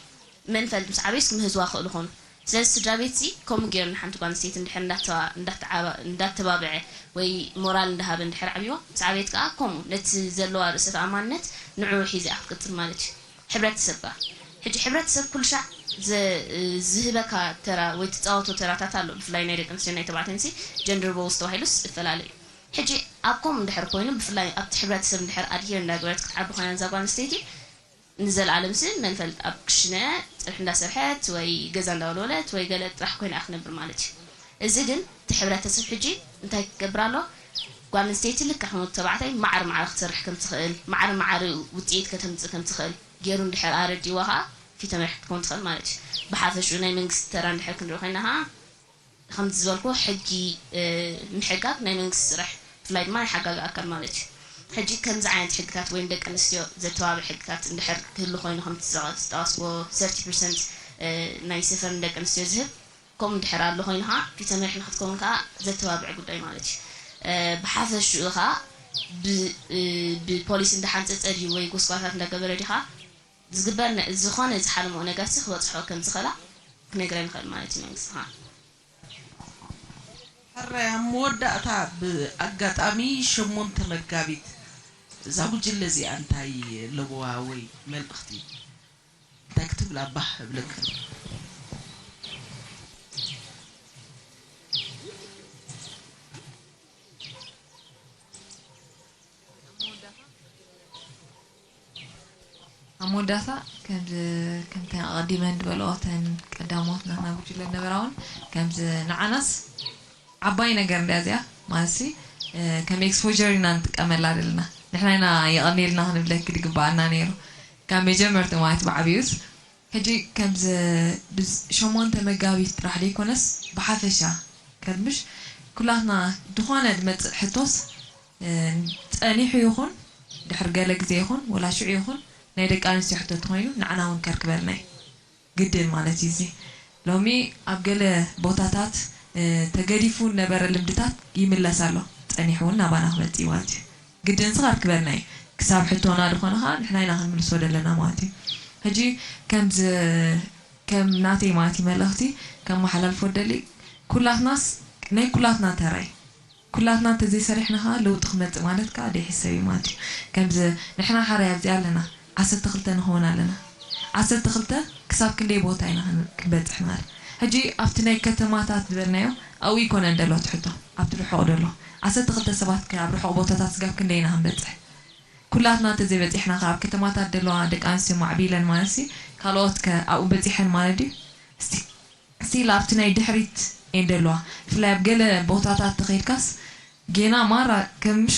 መን ፈልጥ ምስ ዓበዩስ ክምህዝዋ ክእሉ ኾኑ ስለዚ ስድራ ቤት ሲ ከምኡ ገይሩ ንሓንቲ ጓል ኣንስተይቲ እንድሕር እንዳተባብዐ ወይ ሞራል እንዳሃበ እንድሕር ዓብይዋ ምስ ዓበየት ከዓ ከምኡ ነቲ ዘለዋ ርእሰ ተኣማንነት ንዕኡ ሒዛ ክትቅፅል ማለት እዩ ሕብረተሰብ ከዓ ሕጂ ሕብረተሰብ ኩሉ ሻዕ ዝህበካ ተራ ወይ ትፃወቶ ተራታት ኣሎ ብፍላይ ናይ ደቂ ኣንስትዮ ናይ ተባዕትንሲ ጀንደር ሮልስ ተባሂሉስ እፈላለ እዩ ሕጂ ኣብ ከምኡ እንድሕር ኮይኑ ብፍላይ ኣብቲ ሕብረተሰብ እንድሕር ኣድሄር እንዳገበረት ክትዓቢ ኮይና እዛ ጓል ኣንስተይቲ ንዘለኣለም ሲ መን ፈልጥ ኣብ ክሽነ ፅርሒ እንዳሰርሐት ወይ ገዛ እንዳወልወለት ወይ ገለ ጥራሕ ኮይና ክነብር ማለት እዩ እዚ ግን እቲ ሕብረተሰብ ሕጂ እንታይ ክገብር ኣሎ ጓል ኣንስተይቲ ልክዕ ከም ወዲ ተባዕታይ ማዕረ ማዕረ ክትሰርሕ ከም ትኽእል ማዕረ ማዕረ ውፅኢት ከተምፅእ ከም ትኽእል ገይሩ እንድሕር ኣረዲእዋ ከዓ ፊተ መሪሕ ክትከውን ትኽእል ማለት እዩ ብሓፈሽኡ ናይ መንግስቲ ተራ እንድሕር ክንርኢ ኮይና ከዓ ከምቲ ዝበልኩ ሕጊ ምሕጋግ ናይ መንግስቲ ስራሕ ብፍላይ ድማ ናይ ሓጋጊ ኣካል ማለት እዩ። ሕጂ ከምዚ ዓይነት ሕግታት ወይ ንደቂ ኣንስትዮ ዘተባብዕ ሕግታት እንድሕር ክህሉ ኮይኑ ከምቲ ዝጠቐስክዎ ሰርቲ ፐርሰንት ናይ ሰፈር ንደቂ ኣንስትዮ ዝህብ ከምኡ እንድሕር ኣሎ ኮይኑ ከዓ ፊተ መሪሕ ንክትከውን ከዓ ዘተባብዕ ጉዳይ ማለት እዩ። ብሓፈሽኡ ከዓ ብፖሊሲ እንዳሓንፀፀ ድዩ ወይ ጎስጓሳት እንዳገበረ ድዩ ከዓ ዝግበር ዝኾነ ዝሓለምኦ ነገርሲ ክበፅሖ ከም ዝኽእላ ክነግረን ይኽእል ማለት እዩ መንግስቲ ከዓ። ሕራይ ኣብ መወዳእታ ብኣጋጣሚ ሸሞንተ መጋቢት እዛ ጉጅለ እዚኣ እንታይ ኣለዋ ወይ መልእኽቲ እንታይ ክትብል ኣባህ እብለካ። ኣብ መወዳእታ ከምዚ ከምተን ኣቐዲመን ዝበልኦ እተን ቀዳሞት ናትና ጉጅለ ዝነበራ እውን ከምዚ ንዓናስ ዓባይ ነገር እንድያ እዚኣ ማለት ሲ ከም exposure ኢና ንጥቀመላ ዘለና ንሕና ኢና የቐንየልና ክንብለኪ ዝግበኣና ነይሩ ካብ መጀመርትኡ ማለት ብዓብዩስ ሕጂ ከምዚ ሸሞንተ መጋቢት ጥራሕ ዘይኮነስ ብሓፈሻ ከርምሽ ኩላትና ዝኾነ ዝመፅእ ሕቶስ ፀኒሑ ይኹን ድሕሪ ገለ ግዜ ይኹን ወላ ሽዑ ይኹን ናይ ደቂ ኣንስትዮ ሕቶ ተኾይኑ ንዓና እውን ከርክበልና እዩ ግድን ማለት እዩ እዚ ሎሚ ኣብ ገለ ቦታታት ተገዲፉ ነበረ ልምድታት ይምለስ ኣሎ ጸኒሑ እውን ናባና ክመጽእ እዩ ማለት እዩ። ግድን እዚ ከርክበና እዩ። ክሳብ ሕቶና ዝኾነ ኸዓ ንሕና ኢና ክንምልሶ ዘለና ማለት እዩ። ሕጂ ከምዚ ከም ናተይ ማለት እዩ መልእኽቲ ከመሓላልፎ ደሊ፣ ኩላትናስ ናይ ኩላትና ተራይ ኩላትና እንተዘይሰሪሕና ኸዓ ለውጢ ክመጽእ ማለት ከኣ ደይሕሰብ እዩ ማለት እዩ። ከምዚ ንሕና ሓራይ ኣብዚኣ ኣለና፣ ዓሰርተ ክልተ ንኸውን ኣለና። ዓሰርተ ክልተ ክሳብ ክንደይ ቦታ ኢና ክን- ክንበጽሕ ማለት? ሕጂ ኣብቲ ናይ ከተማታት ዝበልናዮ ኣብኡ ኣይኮነን ደሎ ትሕቶ፣ ኣብቲ ርሑቕ ደሎ። ዓሰርተ ክልተ ሰባት ከ ኣብ ርሑቕ ቦታታት ስጋብ ክንደይ ኢና ክንበጽሕ? ኩላትና እንተዘይበጺሕና ከ ኣብ ከተማታት ደለዋ ደቂ ኣንስትዮ ማዕቢለን ማለት ሲ ካልኦት ከ ኣብኡ በጺሐን ማለት ድዩ? እስቲ ስቲል ኣብቲ ናይ ድሕሪት እየን ደለዋ። ብፍላይ ኣብ ገለ ቦታታት ተኸይድካስ ጌና ማራ ከምሽ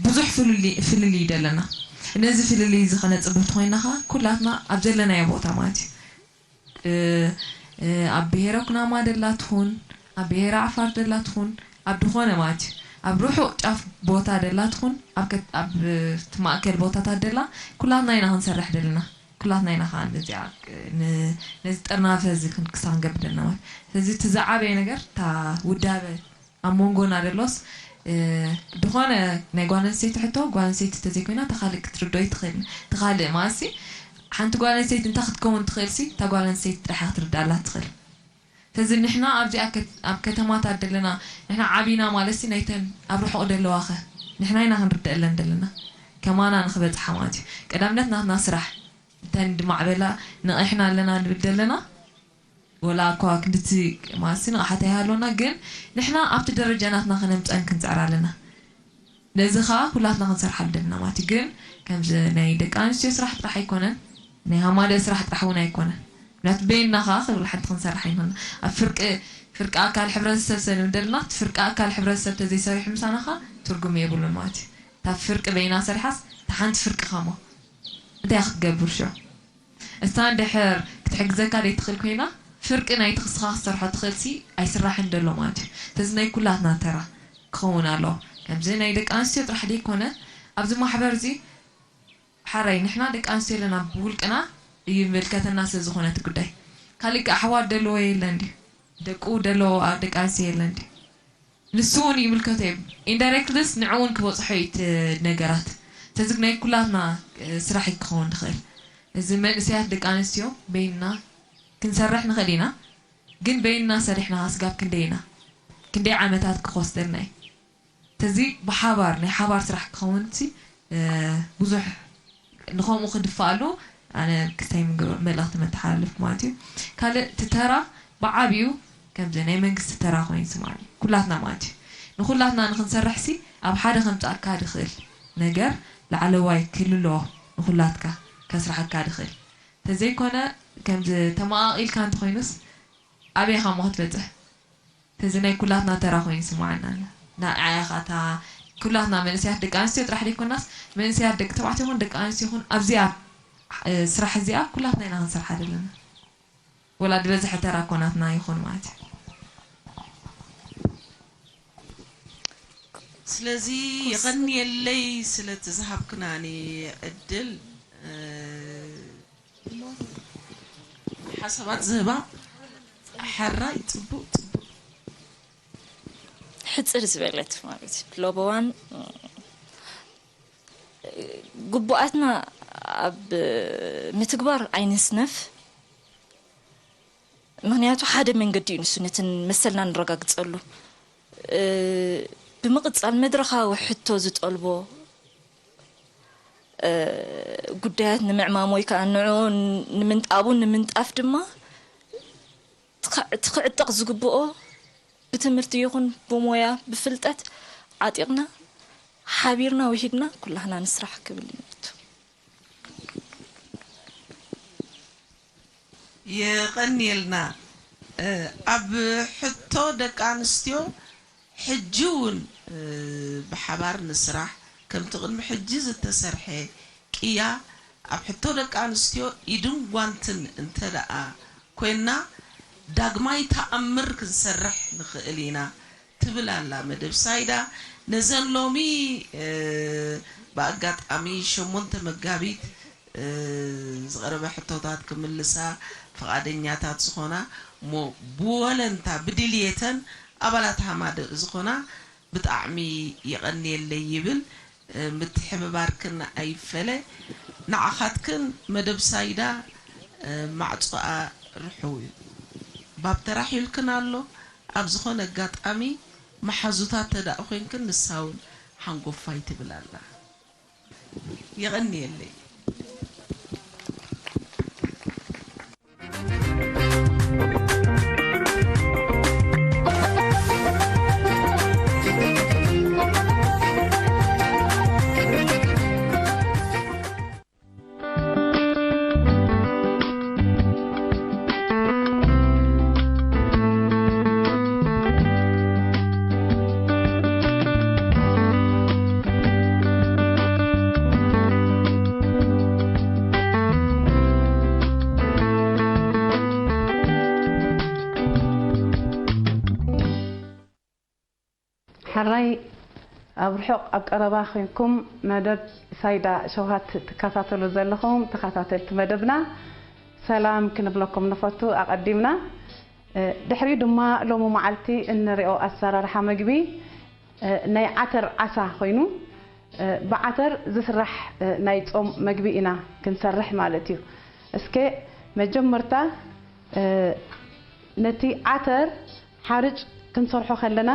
ብዙሕ ፍልልይ ፍልልይ ደለና። ነዚ ፍልልይ እዚ ከነጽብብ ተኾይና ኸዓ ኩላትና ኣብ ዘለናዮ ቦታ ማለት እዩ። እ፣ እ፣ ኣብ ብሄረ ኩናማ ደላ ትኹን፣ ኣብ ብሄረ ዓፋር ደላ ትኹን፣ ኣብ ድኾነ ማለት እዩ። ኣብ ርሑቕ ጫፍ ቦታ ደላ ትኹን፣ ኣብ ከት- ኣብ እቲ ማእከል ቦታታት ደላ ኩላትና ኢና ክንሰርሕ ደለና። ኩላትና ኢና ኸዓ ነዚኣ ን- ነዚ ጥርናፈ እዚ ክን- ክሳብ ክንገብር ደለና ማለት። ስለዚ እቲ ዝዓበየ ነገር እታ ውዳበ ኣብ መንጎና ደሎስ እ፣ ድኾነ ናይ ጓል ኣንስተይቲ ሕቶ ጓል ኣንስተይቲ እንተዘይኮይና እታ ካልእ ክትርድኦ ይትኽእል እታ ካልእ ማለት ሲ ሓንቲ ጓል ኣንስተይቲ እንታይ ክትከውን ትኽእል ሲ እታ ጓል ኣንስተይቲ ጥራሓ ክትርድኣላ ትኽእል። ስለዚ ንሕና ኣብዚኣ ከት- ኣብ ከተማታት ደለና ንሕና ዓቢና ማለት ሲ ናይተን ኣብ ርሑቕ ደለዋ ኸ ንሕና ኢና ክንርድኣለን ደለና ከማና ንኽበጽሓ ማለት እዩ። ቀዳምነት ናትና ስራሕ እተን ድማዕበላ ነቒሕና ኣለና ንብል ደለና ወላ እኳ ክንድቲ ማሲ ንቕሓት ኣይሃለና ግን ንሕና ኣብቲ ደረጃ ናትና ከነምፀን ክንፅዕር ኣለና። ነዚ ከዓ ኩላትና ክንሰርሓሉ ደለና ማለት እዩ። ግን ከምዚ ናይ ደቂ ኣንስትዮ ስራሕ ጥራሕ ኣይኮነን፣ ናይ ሃማደ ስራሕ ጥራሕ እውን ኣይኮነን። ምክንያቱ በይንና ከዓ ክብል ሓንቲ ክንሰርሕ ኣይኮና ኣብ ፍርቂ ፍርቂ ኣካል ሕብረተሰብ ሰ ንብል ደለና እቲ ፍርቂ ኣካል ሕብረተሰብ ተዘይሰሪሑ ምሳና ከዓ ትርጉም የብሉን ማለት እዩ። እታ ፍርቂ በይና ሰሪሓስ እታ ሓንቲ ፍርቂ ከሞ እንታይ ክትገብር ሽዑ? እሳ እንድሕር ክትሕግዘካ ዘይትኽእል ኮይና ፍርቂ ናይቲ ክስኻ ክትሰርሖ ትኽእልሲ ኣይስራሕን ደሎ ማለት እዩ። ስለዚ ናይ ኩላትና ተራ ክኸውን ኣለዎ። ከምዚ ናይ ደቂ ኣንስትዮ ጥራሕ ደይኮነ ኣብዚ ማሕበር እዚ ሓራይ ንሕና ደቂ ኣንስትዮ ኣለና ብውልቅና ይምልከተና ስለ ዝኾነ እቲ ጉዳይ። ካሊእ ከ ኣሕዋት ደለዎ የለን ድዩ? ደቁ ደለዎ ደቂ ኣንስትዮ የለን ድዩ? ንሱ እውን ይምልከቶ እዩ። ኢንዳይሬክትሊስ ንዑ እውን ክበፅሖ እዩ እቲ ነገራት። ስለዚ ናይ ኩላትና ስራሕ እዩ ክኸውን ዝኽእል። እዚ መንእሰያት ደቂ ኣንስትዮ በይንና ክንሰርሕ ንኽእል ኢና፣ ግን በይንና ሰሪሕና ስጋብ ክንደይ ኢና? ክንደይ ዓመታት ክወስደልና እዩ? ስለዚ ብሓባር ናይ ሓባር ስራሕ ክኸውን ሲ ብዙሕ ንኸምኡ ክድፋኣሉ ኣነ ክስታይ ምግብ መልእኽቲ መተሓላልፍ ማለት እዩ። ካልእ እቲ ተራ ብዓብዩ ከምዚ ናይ መንግስቲ ተራ ኮይኑ ይስማዓኒ ኩላትና ማለት እዩ። ንኩላትና ንክንሰርሕ ሲ ኣብ ሓደ ከምፅኣካ ድኽእል ነገር ላዕለዋይ ክልሎ ንኩላትካ ከስራሓካ ድኽእል ተዘይኮነ ከምዚ ተመቓቒልካ እንተኮይኑስ ኣበይ ኢኻ እሞ ክትበፅሕ? እዚ ናይ ኩላትና ተራ ኮይኑ ይስምዓና ኣሎ። ንዓይ ኢኻ እታ ኩላትና መንእሰያት ደቂ ኣንስትዮ ጥራሕ ዘይኮናስ መንእሰያት ደቂ ተባዕትዮ ይኹን ደቂ ኣንስትዮ ይኹን ኣብዚኣ ስራሕ እዚኣ ኩላትና ኢና ክንሰርሓ ዘለና። ወላ ዝበዝሐ ተራ እኮ ናትና ይኹን ማለት እዩ። ስለዚ የቐንየለይ ስለቲ ዝሃብክናኒ ዕድል። ሓሳባት ዝህባ ሓራይ ፅቡቅ ፅቡቅ ሕፅር ዝበለት ማለት እዩ። ሎበዋን ግቡኣትና ኣብ ምትግባር ኣይንስነፍ። ምክንያቱ ሓደ መንገዲ እዩ ንሱ ነትን መሰልና ንረጋግፀሉ። ብምቕፃል መድረኻዊ ሕቶ ዝጠልቦ ጉዳያት ንምዕማም ወይ ከዓ ንዑ ንምንጣቡ ንምንጣፍ ድማ እቲ ክዕጠቕ ዝግብኦ ብትምህርቲ ይኹን ብሞያ ብፍልጠት ዓጢቕና ሓቢርና ውሂድና ኩላህና ንስራሕ ክብል ይምቱ። የቐንየልና። ኣብ ሕቶ ደቂ ኣንስትዮ ሕጂ እውን ብሓባር ንስራሕ ከምቲ ቅድሚ ሕጂ ዝተሰርሐ ቅያ ኣብ ሕቶ ደቂ ኣንስትዮ ኢድን ጓንትን እንተደኣ ኮይንና ዳግማይ ተኣምር ክንሰርሕ ንኽእል ኢና ትብል ኣላ መደብ ሳይዳ። ነዘን ሎሚ ብኣጋጣሚ ሸሞንተ መጋቢት ዝቐረበ ሕቶታት ክምልሳ ፍቓደኛታት ዝኾና እሞ ብወለንታ ብድልየተን ኣባላት ሃማደእ ዝኾና ብጣዕሚ የቐንየለይ ይብል። ምትሕብባርክን ኣይፈለ። ንዓኻትክን መደብ ሳይዳ ማዕጾኣ ርሑው እዩ። ባብ ተራሒልክን ኣሎ። ኣብ ዝኾነ ኣጋጣሚ መሓዙታት ተዳእ ኮይንክን ንሳ እውን ሓንጎፋይ ትብል ኣላ። የቐንየለይ። ሕራይ ኣብ ርሑቕ ኣብ ቀረባ ኮይንኩም መደብ ሳይዳ ሸውሃት ትከታተሉ ዘለኹም ተኸታተልቲ መደብና ሰላም ክንብለኩም ንፈቱ። ኣቐዲምና ድሕሪኡ ድማ ሎሚ መዓልቲ እንሪኦ ኣሰራርሓ መግቢ ናይ ዓተር ዓሳ ኮይኑ ብዓተር ዝስራሕ ናይ ጾም መግቢ ኢና ክንሰርሕ ማለት እዩ። እስከ መጀመርታ ነቲ ዓተር ሓርጭ ክንሰርሖ ከለና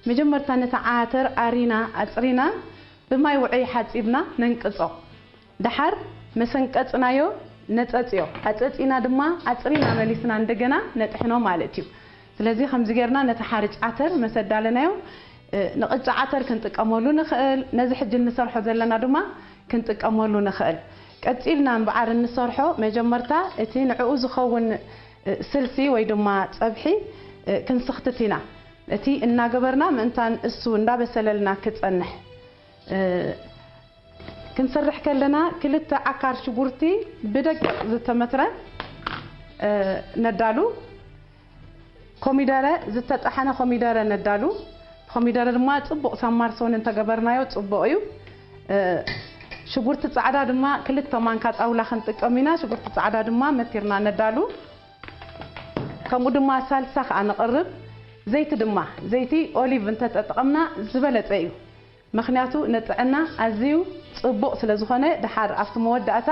መጀመርታ ነቲ ዓተር ኣሪና ኣጽሪና ብማይ ውዑይ ሓጺብና ነንቅጾ። ደሓር መሰንቀጽናዮ ነጸጽዮ። ኣጸጺና ድማ ኣጽሪና መሊስና እንደገና ነጥሕኖ ማለት እዩ። ስለዚ ከምዚ ጌርና ነቲ ሓርጭ ዓተር መሰዳለናዮ ንቕጫ ዓተር ክንጥቀመሉ ንኽእል፣ ነዚ ሕጂ እንሰርሖ ዘለና ድማ ክንጥቀመሉ ንኽእል። ቀጺልና እምበኣር እንሰርሖ መጀመርታ እቲ ንዕኡ ዝኸውን ስልሲ ወይ ድማ ጸብሒ ክንስኽትት ኢና። እቲ እናገበርና ምእንታን እሱ እንዳበሰለልና ክጸንሕ ክንሰርሕ ከለና ክልተ ዓካር ሽጉርቲ ብደቂቕ ዝተመትረ ነዳሉ። ኮሚደረ፣ ዝተጠሓነ ኮሚደረ ነዳሉ። ኮሚደረ ድማ ጽቡቕ ሳማርሶን እንተገበርናዮ ጽቡቕ እዩ። ሽጉርቲ ጻዕዳ ድማ ክልተ ማንካ ጣውላ ክንጥቀም ኢና። ሽጉርቲ ጻዕዳ ድማ መቲርና ነዳሉ። ከምኡ ድማ ሳልሳ ከኣ ነቕርብ። ዘይቲ ድማ፣ ዘይቲ ኦሊቭ እንተተጠቐምና ዝበለጸ እዩ። ምኽንያቱ ንጥዕና ኣዝዩ ጽቡቕ ስለ ዝኾነ፣ ደሓር ኣብቲ መወዳእታ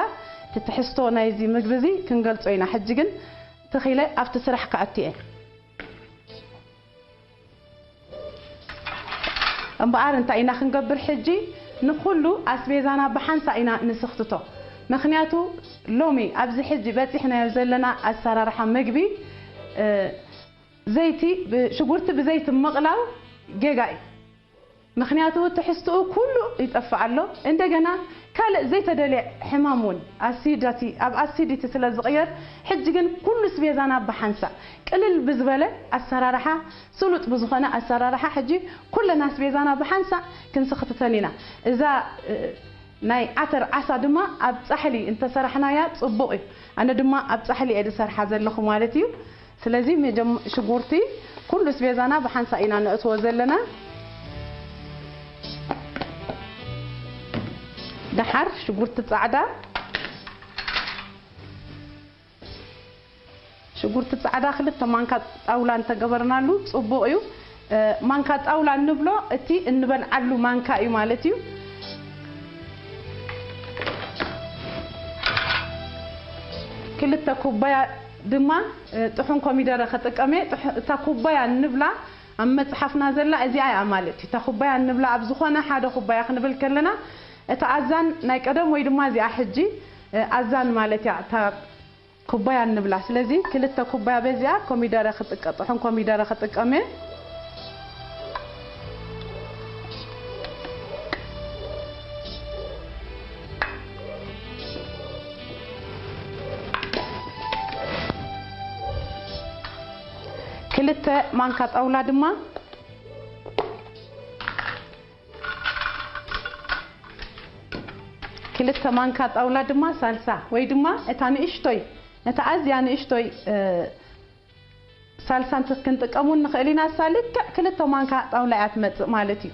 እቲ ትሕዝቶ ናይዚ ምግቢ እዚ ክንገልጾ ኢና። ሕጂ ግን ትኺለ ኣብቲ ስራሕ ክኣቱ እየ። እምበኣር እንታይ ኢና ክንገብር ሕጂ? ንኹሉ ኣስቤዛና ብሓንሳእ ኢና ንስኽትቶ። ምኽንያቱ ሎሚ ኣብዚ ሕጂ በጺሕናዮ ዘለና ኣሰራርሓ መግቢ፣ እ፣ ዘይቲ ብ-፣ ሽጉርቲ ብዘይቲ ምቕላው ጌጋ እዩ። ምኽንያቱ ትሕዝትኡ ኩሉ ይጠፍእ ኣሎ። እንደገና ካልእ ዘይተደልየ ሕማም እውን ኣሲዳቲ-፣ ኣብ ኣሲዲቲ ስለ ዝቕየር፣ ሕጂ ግን ኩሉ ስቤዛና ብሓንሳእ ቅልል ብዝበለ ኣሰራርሓ፣ ስሉጥ ብዝኾነ ኣሰራርሓ ሕጂ ኩለን ኣስቤዛና ብሓንሳእ ክንስኽትተን ኢና። እዛ፣ እ፣ ናይ ዓተር ዓሳ ድማ ኣብ ጻሕሊ እንተሰራሕናያ ጽቡቕ እዩ። ኣነ ድማ ኣብ ጻሕሊ እየ ዝሰርሓ ዘለኹ ማለት እዩ። ስለዚ መጀም-፣ ሽጉርቲ ኩሉ ኣስቤዛና ብሓንሳእ ኢና ነእትዎ ዘለና። ደሓር ሽጉርቲ ጻዕዳ፣ ሽጉርቲ ጻዕዳ ክልተ ማንካ ጣውላ እንተገበርናሉ ጽቡቕ እዩ። እ፣ ማንካ ጣውላ እንብሎ እቲ እንበልዓሉ ማንካ እዩ ማለት እዩ። ክልተ ኩባያ ድማ፣ እ፣ ጥሑን ኮሚደረ ክጥቀም እየ። ጥሕ-፣ እታ ኩባያ እንብላ ኣብ መጽሓፍና ዘላ እዚኣ እያ ማለት እዩ። እታ ኩባያ እንብላ ኣብ ዝኾነ ሓደ ኩባያ ክንብል ከለና፣ እታ ኣዛን ናይ ቀደም ወይ ድማ እዚኣ ሕጂ፣ እ፣ ኣዛን ማለት እያ። እታ ኩባያ እንብላ። ስለዚ ክልተ ኩባያ በዚኣ ኮሚደረ ክጥቀ-፣ ጥሑን ኮሚደረ ክጥቀም እየ። ክልተ ማንካ ጣውላ ድማ ክልተ ማንካ ጣውላ ድማ ሳልሳ ወይ ድማ እታ ንእሽቶይ፣ ነታ ኣዝያ ንእሽቶይ፣ እ፣ ሳልሳ እንተ ክንጥቀም እውን ንኽእል ኢና። እሳ ልክዕ ክልተ ማንካ ጣውላ እያ ትመጽእ ማለት እዩ።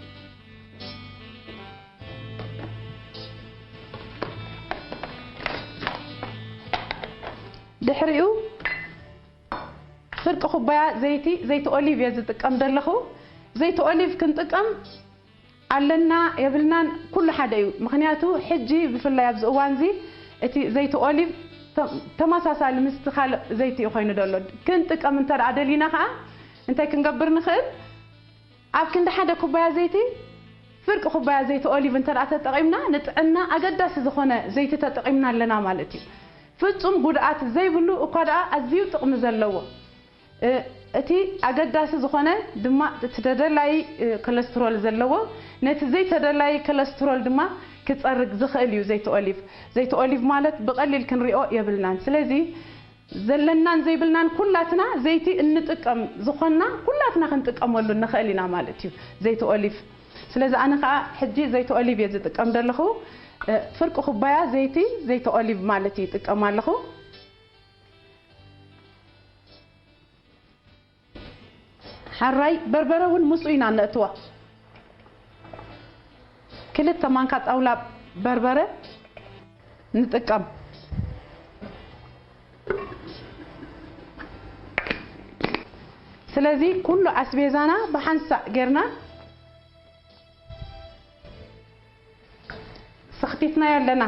ድሕሪኡ ፍርቂ ኩባያ ዘይቲ፣ ዘይቲ ኦሊቭ እየ ዝጥቀም ዘለኹ። ዘይቲ ኦሊቭ ክንጥቀም ኣለና የብልናን ኩሉ ሓደ እዩ። ምኽንያቱ ሕጂ ብፍላይ ኣብዚ እዋን እዚ እቲ ዘይቲ ኦሊቭ ተ-፣ ተመሳሳሊ ምስቲ ካልእ ዘይቲ እዩ ኮይኑ ዘሎ። ክንጥቀም እንተ ደኣ ደሊና ከኣ እንታይ ክንገብር ንኽእል? ኣብ ክንዲ ሓደ ኩባያ ዘይቲ ፍርቂ ኩባያ ዘይቲ ኦሊቭ እንተ ደኣ ተጠቒምና ንጥዕና ኣገዳሲ ዝኾነ ዘይቲ ተጠቒምና ኣለና ማለት እዩ። ፍጹም ጉድኣት ዘይብሉ እኳ ደኣ ኣዝዩ ጥቕሚ ዘለዎ እ፣ እቲ ኣገዳሲ ዝኾነ ድማ እቲ ተደላዪ፣ እ፣ ኮለስትሮል ዘለዎ ነቲ ዘይተደላዪ ኮለስትሮል ድማ ክጸርግ ዝኽእል እዩ ዘይቲ ኦሊቭ። ዘይቲ ኦሊቭ ማለት ብቐሊል ክንሪኦ የብልናን። ስለዚ ዘለናን ዘይብልናን ኩላትና ዘይቲ እንጥቀም ዝኾንና ኩላትና ክንጥቀመሉ ንኽእል ኢና ማለት እዩ ዘይቲ ኦሊቭ። ስለዚ ኣነ ኸኣ ሕጂ ዘይቲ ኦሊቭ እየ ዝጥቀም ዘለኹ። እ፣ ፍርቂ ኩባያ ዘይቲ፣ ዘይቲ ኦሊቭ ማለት እዩ ይጥቀም ኣለኹ። ሓራይ በርበረ እውን ምስኡ ኢና ነእትዋ። ክልተ ማንካ ጣውላ በርበረ ንጥቀም። ስለዚ ኩሉ ኣስቤዛና ብሓንሳእ ጌርና ሰኽቲትናዮ ኣለና።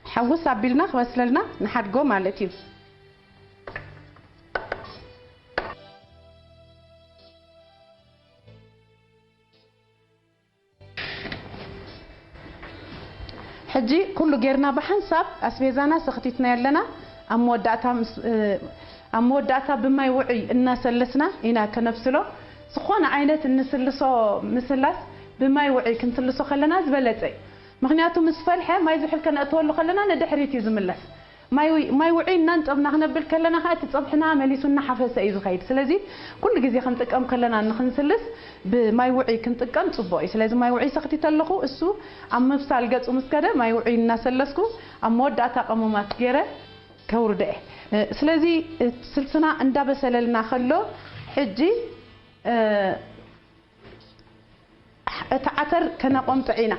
ሓውስ ኣቢልና ክበስለልና ንሓድጎ ማለት እዩ። ሕጂ ኩሉ ጌርና ብሓንሳብ ኣስቤዛና ሰኽቲትና ኣለና። ኣብ መወዳእታ ምስ-፣ እ፣ ኣብ መወዳእታ ብማይ ውዑይ እናሰለስና ኢና ከነብስሎ። ዝኾነ ዓይነት እንስልሶ ምስላስ ብማይ ውዑይ ክንስልሶ ከለና ዝበለጸ እዩ። ምኽንያቱ ምስ ፈልሐ ማይ ዝሑል ከነእትወሉ ከለና ንድሕሪት እዩ ዝምለስ። ማይ ውዒ-፣ ማይ ውዑይ እናንጸብና ክነብል ከለና ከኣ እቲ ጸብሕና መሊሱ እናሓፈሰ እዩ ዝኸይድ። ስለዚ ኩሉ ግዜ ክንጥቀም ከለና ንኽንስልስ ብማይ ውዑይ ክንጥቀም ጽቡቕ እዩ። ስለዚ ማይ ውዑይ ሰኽቲተ ኣለኹ። እሱ ኣብ ምብሳል ገጹ ምስ ከደ ማይ ውዑይ እናሰለስኩ ኣብ መወዳእታ ቀመማት ገይረ ከውርዶ እየ። እ፣ ስለዚ፣ እ፣ ስልስና እንዳበሰለልና ከሎ ሕጂ፣ እ፣ እቲ ዓተር ከነቆምጥዕ ኢና።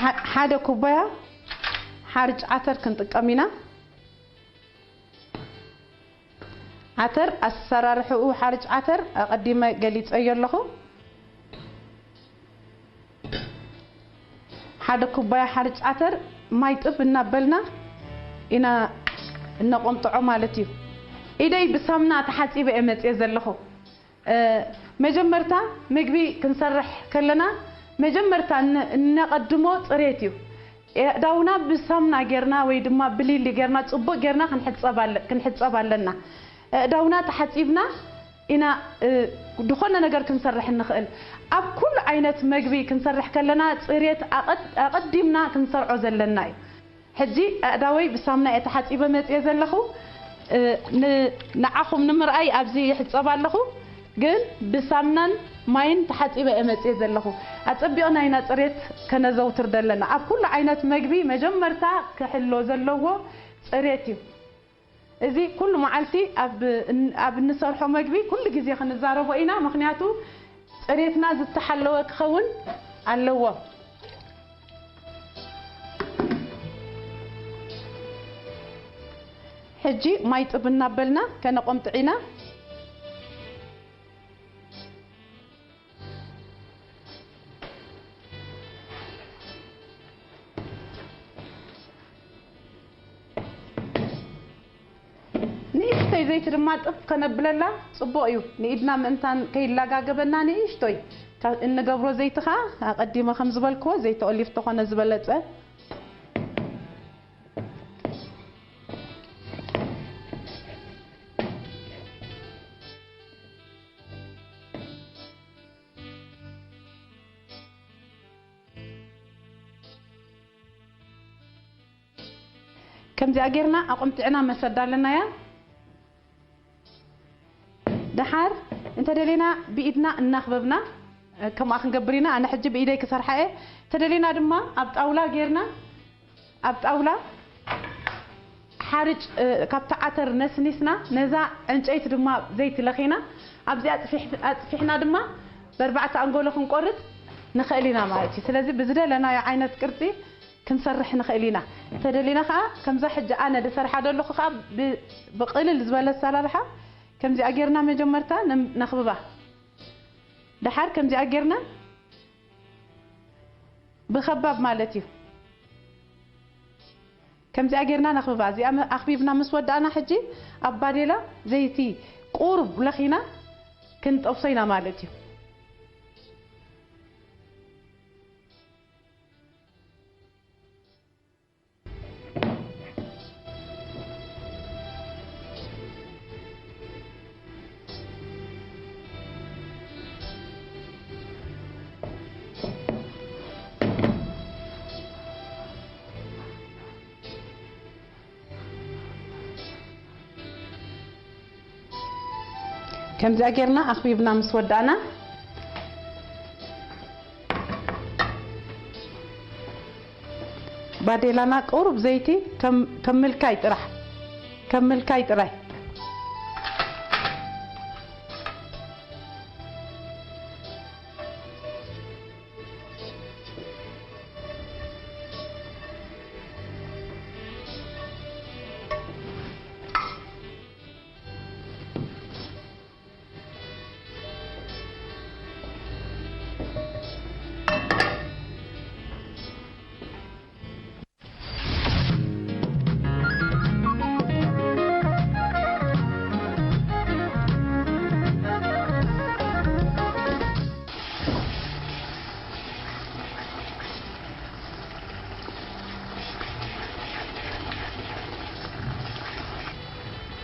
ሓ-፣ ሓደ ኩባያ ሓርጭ ዓተር ክንጥቀም ኢና። ዓተር ኣሰራርሕኡ፣ ሓርጭ ዓተር ኣቐዲመ ገሊጸዮ ኣለኹ። ሓደ ኩባያ ሓርጭ ዓተር ማይ ጥብ እናበልና ኢና እነቆምጥዖ ማለት እዩ። ኢደይ ብሳምና ተሓጺበ እየ መጽየ ዘለኹ። እ፣ መጀመርታ ምግቢ ክንሰርሕ ከለና መጀመርታ እነ-፣ እነቐድሞ ጽሬት እዩ። ኣእዳውና ብሳምና ጌርና ወይ ድማ ብሊሊ ጌርና ጽቡቕ ጌርና ክንሕጸብ ኣለ-፣ ክንሕጸብ ኣለና። ኣእዳውና ተሓጺብና ኢና፣ እ፣ ዝኾነ ነገር ክንሰርሕ እንኽእል። ኣብ ኩሉ ዓይነት መግቢ ክንሰርሕ ከለና ጽሬት ኣቐድ-፣ ኣቐዲምና ክንሰርዖ ዘለና እዩ። ሕጂ ኣእዳወይ ብሳምና እየ ተሓጺበ መጽየ ዘለኹ። እ፣ ን-፣ ንዓኹም ንምርኣይ ኣብዚ ይሕጸብ ኣለኹ፣ ግን ብሳምናን ማይን ተሓጺበ እየ መጽየ ዘለኹ። ኣጸቢቕና ኢና ጽሬት ከነዘውትር ዘለና። ኣብ ኩሉ ዓይነት መግቢ መጀመርታ ክሕሎ ዘለዎ ጽሬት እዩ። እዚ ኩሉ መዓልቲ ኣብ፣ ኣብ እንሰርሖ መግቢ ኩሉ ግዜ ክንዛረቦ ኢና፣ ምኽንያቱ ጽሬትና ዝተሓለወ ክኸውን ኣለዎ። ሕጂ ማይ ጥብ እናበልና ከነቆምጥዕ ኢና። ንእሽተይ ዘይቲ ድማ ጥፍ ከነብለላ ጽቡቕ እዩ። ንኢድና ምእንታን ከይላጋገበና ንእሽቶይ ካ-፣ እንገብሮ ዘይቲ ኸኣ ኣቐዲመ ከም ዝበልክዎ ዘይቲ ኦሊቭ ተኾነ ዝበለጸ። ከምዚኣ ጌርና ኣቆምጢዕና መሰዳ ኣለናያ። ደሓር እንተደሊና ብኢድና እናኽበብና ከምኣ ክንገብር ኢና። ኣነ ሕጂ ብኢደይ ክሰርሓ እየ። እንተደሊና ድማ ኣብ ጣውላ ጌርና፣ ኣብ ጣውላ ሓርጭ፣ እ፣ ካብቲ ዓተር ነስኒስና፣ ነዛ ዕንጨይቲ ድማ ዘይቲ ለኺና፣ ኣብዚ ኣጥፊሕ-፣ ኣጥፊሕና ድማ ብኣርባዕተ ኣንጎሎ ክንቆርጽ ንኽእል ኢና ማለት እዩ። ስለዚ ብዝደለናዮ ዓይነት ቅርጺ ክንሰርሕ ንኽእል ኢና። እንተደሊና ኸዓ ከምዛ ሕጂ ኣነ ዝሰርሓ ዘለኹ ኸዓ ብ-፣ ብቕልል ዝበለ ኣሰራርሓ ከምዚኣ ጌርና መጀመርታ ነ-፣ ነኽብባ። ደሓር ከምዚኣ ጌርና ብኸባብ ማለት እዩ። ከምዚኣ ጌርና ነኽብባ። እዚኣ መ-፣ ኣኽቢብና ምስ ወዳእና ሕጂ ኣብ ባዴላ ዘይቲ ቁሩብ ለኺና ክንጠብሶ ኢና ማለት እዩ። ከምዚኣ ጌርና ኣኽቢብና ምስ ወዳእና፣ ባዴላና ቁሩብ ዘይቲ ከም፣ ከም ምልካይ ጥራሕ፣ ከም ምልካይ ጥራይ።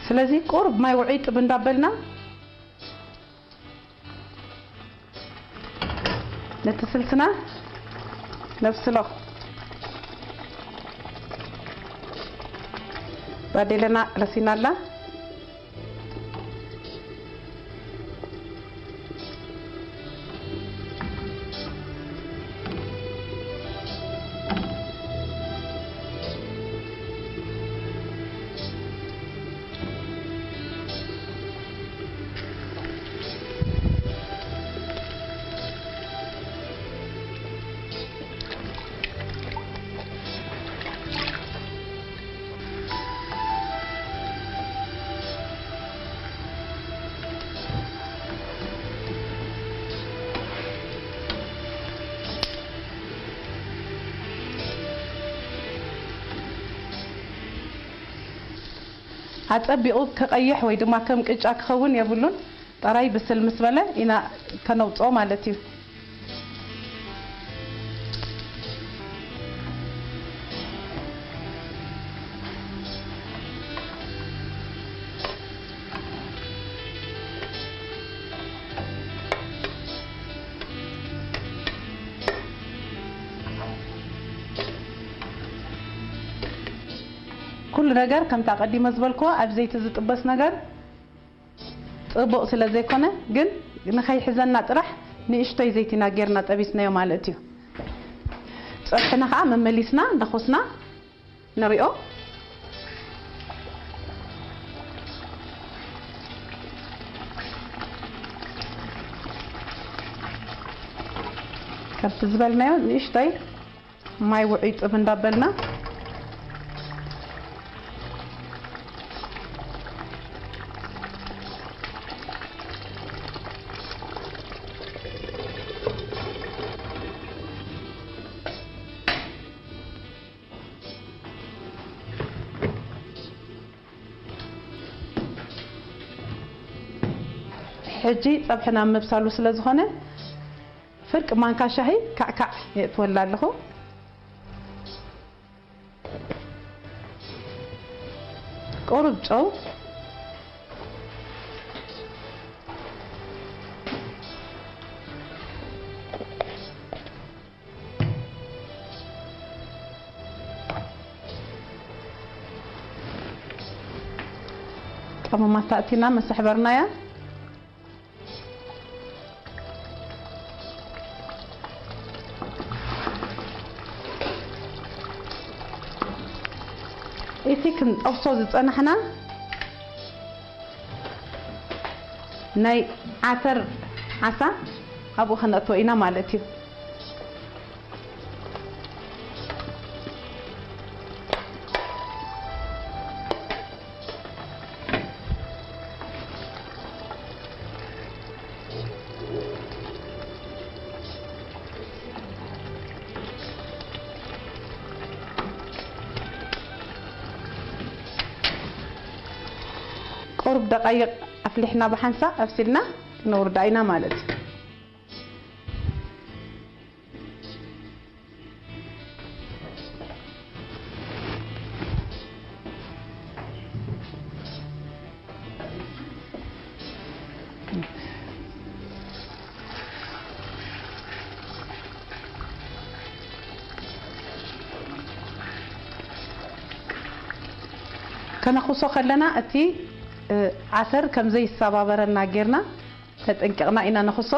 ስለዚ ቁሩብ ማይ ውዕይ ጥብ እንዳበልና ነቲ ስልስና ነብስሎ። ባዴለና ረሲና ኣላ። ኣጸቢቑ ክቐይሕ ወይ ድማ ከም ቅጫ ክኸውን የብሉን። ጥራይ ብስል ምስ በለ ኢና ከነውጽኦ ማለት እዩ። ኩሉ ነገር ከምታ ቀዲመ ዝበልክዎ ኣብ ዘይቲ ዝጥበስ ነገር ጽቡቕ ስለ ዘይኮነ፣ ግን ንኸይሕዘና ጥራሕ ንእሽቶይ ዘይትና ጌርና ጠቢስናዮ ማለት እዩ። ጸብሕና ኸዓ መመሊስና እንዳኾስና ንሪኦ። ከምቲ ዝበልናዮ ንእሽቶይ ማይ ውዑይ ጥብ እንዳበልና፣ ሕጂ ጸብሕና ምብሳሉ ስለ ዝኾነ፣ ፍርቂ ማንካ ሻሂ ካዕካዕ የእትወላ ኣለኹ። ቁሩብ ጨው፣ ቀመማት ኣእቲና መሰሕበርናያ። እቲ ክንጠብሶ ዝጸናሕና ናይ ዓተር ዓሳ ኣብኡ ከነእትዎ ኢና ማለት እዩ። ቁሩብ ደቃይቕ ኣፍሊሕና ብሓንሳእ ኣብሲልና ክነውርዳ ኢና ማለት እዩ። ከነኹሶ ከለና እቲ ዓተር ከም ዘይሰባበረና ጌርና ተጠንቂቕና ኢና ንኹሶ።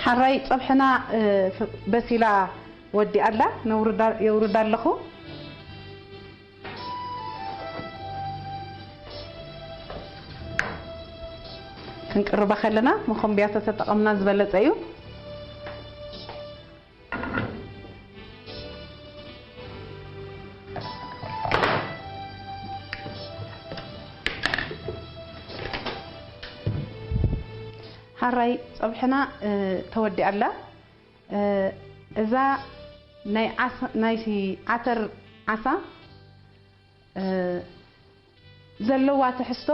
ሓራይ ጸብሕና በሲላ ወዲኣ ኣላ። የውርዳ ኣለኹ። ክንቅርባ ከለና መኾንብያ ተተጠቐምና ዝበለጸ እዩ። ሓራይ ጸብሕና ተወዲኣ ኣላ። እዛ ናይ ዓተር ዓሳ ዘለዋ ትሕዝቶ፣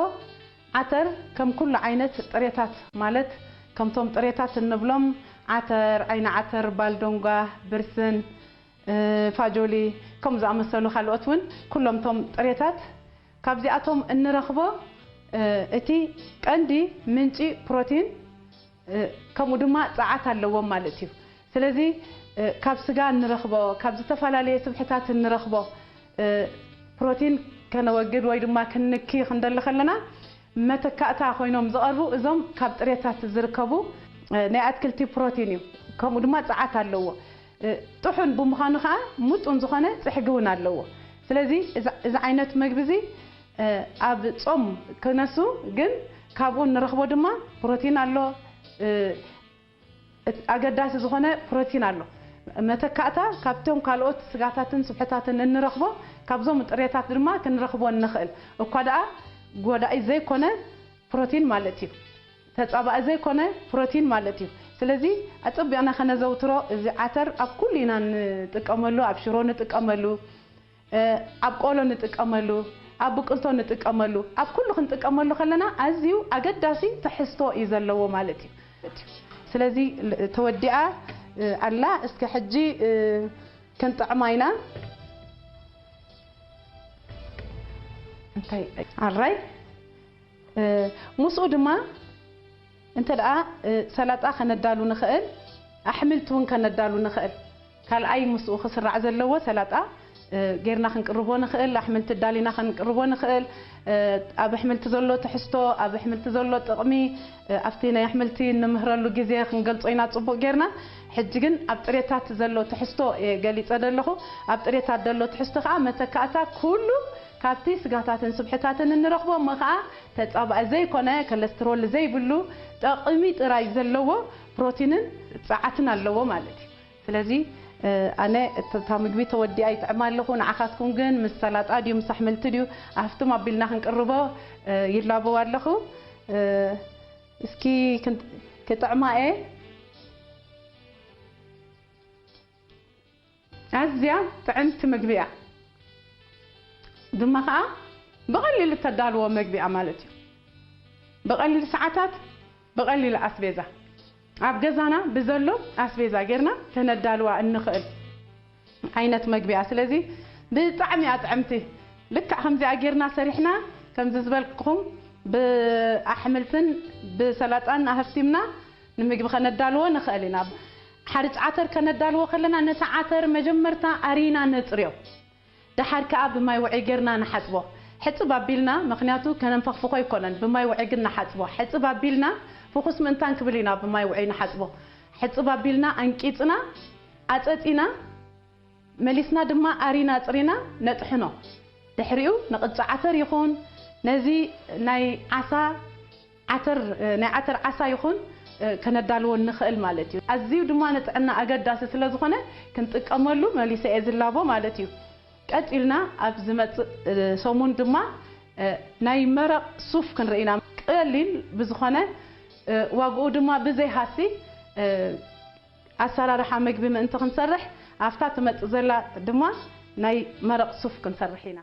ዓተር ከም ኩሉ ዓይነት ጥሬታት፣ ማለት ከምቶም ጥሬታት እንብሎም ዓተር፣ ዓይኒ ዓተር፣ ባልዶንጓ፣ ብርስን፣ ፋጆሊ፣ ከም ዝኣመሰሉ ካልኦት እውን ኩሎም ቶም ጥሬታት፣ ካብዚኣቶም እንረኽቦ እቲ ቀንዲ ምንጪ ፕሮቲን ከምኡ ድማ ጸዓት ኣለዎም ማለት እዩ። ስለዚ ካብ ስጋ እንረኽቦ፣ ካብ ዝተፈላለየ ስብሕታት እንረኽቦ ፕሮቲን ከነወግድ ወይ ድማ ክንንኪ ክንደሊ ከለና፣ መተካእታ ኮይኖም ዝቐርቡ እዞም ካብ ጥሬታት ዝርከቡ ናይ ኣትክልቲ ፕሮቲን እዩ። ከምኡ ድማ ጸዓት ኣለዎ። ጥሑን ብምዃኑ ከዓ ምጡን ዝኾነ ጽሕጊ እውን ኣለዎ። ስለዚ እዚ ዓይነት መግቢ እዚ ኣብ ጾም ክነሱ፣ ግን ካብኡ እንረኽቦ ድማ ፕሮቲን ኣሎ። ኣገዳሲ ዝኾነ ፕሮቲን ኣሎ። መተካእታ ካብቶም ካልኦት ስጋታትን ስብሕታትን እንረኽቦ፣ ካብዞም ጥሬታት ድማ ክንረኽቦ እንኽእል፣ እኳ ደኣ ጎዳኢ ዘይኮነ ፕሮቲን ማለት እዩ። ተጻባኢ ዘይኮነ ፕሮቲን ማለት እዩ። ስለዚ ኣጸቢቕና ከነዘውትሮ፣ እዚ ዓተር ኣብ ኩሉ ኢና እንጥቀመሉ፣ ኣብ ሽሮ ንጥቀመሉ፣ ኣብ ቆሎ ንጥቀመሉ፣ ኣብ ብቅልቶ ንጥቀመሉ፣ ኣብ ኩሉ ክንጥቀመሉ ከለና ኣዝዩ ኣገዳሲ ትሕዝቶ እዩ ዘለዎ ማለት እዩ። ስለዚ ተወዲኣ ኣላ። እስከ ሕጂ ክንጥዕማ ኢና። እንታይ ኣራይ ምስኡ ድማ እንተ ደኣ ሰላጣ ከነዳሉ ንኽእል፣ ኣሕምልቲ እውን ከነዳሉ ንኽእል። ካልኣይ ምስኡ ክስራዕ ዘለዎ ሰላጣ ጌርና ክንቅርቦ ንኽእል፣ ኣሕምልቲ ዳሊና ክንቅርቦ ንኽእል። ኣብ ኣሕምልቲ ዘሎ ትሕዝቶ፣ ኣብ ኣሕምልቲ ዘሎ ጥቕሚ ኣብቲ ናይ ኣሕምልቲ እንምህረሉ ግዜ ክንገልጾ ኢና ጽቡቕ ጌርና። ሕጂ ግን ኣብ ጥሬታት ዘሎ ትሕዝቶ እየ ገሊጸ ዘለኹ። ኣብ ጥሬታት ዘሎ ትሕዝቶ ከኣ መተካእታ ኩሉ ካብቲ ስጋታትን ስብሕታትን እንረኽቦ እሞ ከኣ ተጻባኢ ዘይኮነ፣ ኮለስትሮል ዘይብሉ፣ ጠቕሚ ጥራይ ዘለዎ ፕሮቲንን ጸዓትን ኣለዎ ማለት እዩ። ስለዚ ኣነ እታ ምግቢ ተወዲኣ ይጥዕማ ኣለኹ። ንዓኻትኩም ግን ምስ ሰላጣ ድዩ ምስ ኣሕምልቲ ድዩ ኣፍትም ኣቢልና ክንቅርቦ ይላበው ኣለኹ። እስኪ ክጥዕማ እየ። ኣዝያ ጥዕምቲ ምግቢ እያ። ድማ ኸዓ ብቐሊሉ እተዳልዎ መግቢ እያ ማለት እዩ። ብቐሊል ሰዓታት፣ ብቐሊል ኣስቤዛ፣ ኣብ ገዛና ብዘሎ ኣስቤዛ ጌርና ከነዳልዋ እንኽእል ዓይነት መግቢ እያ። ስለዚ ብጣዕሚ እያ ጥዕምቲ። ልክዕ ከምዚኣ ጌርና ሰሪሕና ከምዚ ዝበልኩኹም ብኣሕምልትን ብሰላጣን ኣህፍቲምና ንምግቢ ከነዳልዎ ንኽእል ኢና። ሓርጭ ዓተር ከነዳልዎ ከለና ነቲ ዓተር መጀመርታ ኣሪና ነጽርዮ። ደሓር ከኣ ብማይ ውዑይ ጌርና ንሓጽቦ። ሕጽብ ኣቢልና፣ ምኽንያቱ ከነንፈኽፍኾ ኣይኮነን፣ ብማይ ውዑይ ግን ንሓጽቦ። ሕጽብ ኣቢልና፣ ፍኹስ ምእንታን ክብል ኢና ብማይ ውዑይ ንሓጽቦ። ሕጽብ ኣቢልና፣ ኣንቂጽና፣ ኣጸጺና፣ መሊስና ድማ ኣሪና ኣጽሪና ነጥሕኖ። ድሕሪኡ ንቕጫ ዓተር ይኹን ነዚ ናይ ዓሳ ዓተር፣ ናይ ዓተር ዓሳ ይኹን ከነዳልዎ ንኽእል ማለት እዩ። ኣዝዩ ድማ ንጥዕና ኣገዳሲ ስለ ዝኾነ ክንጥቀመሉ መሊሰ እየ ዝላቦ ማለት እዩ። ቀጺልና ኣብ ዝመጽእ ሰሙን ድማ ናይ መረቕ ሱፍ ክንርኢ ኢና። ቀሊል ብዝኾነ ዋግኡ ድማ ብዘይሃሲ ኣሰራርሓ መግቢ ምእንቲ ክንሰርሕ ኣብታ ትመጽእ ዘላ ድማ ናይ መረቕ ሱፍ ክንሰርሕ ኢና።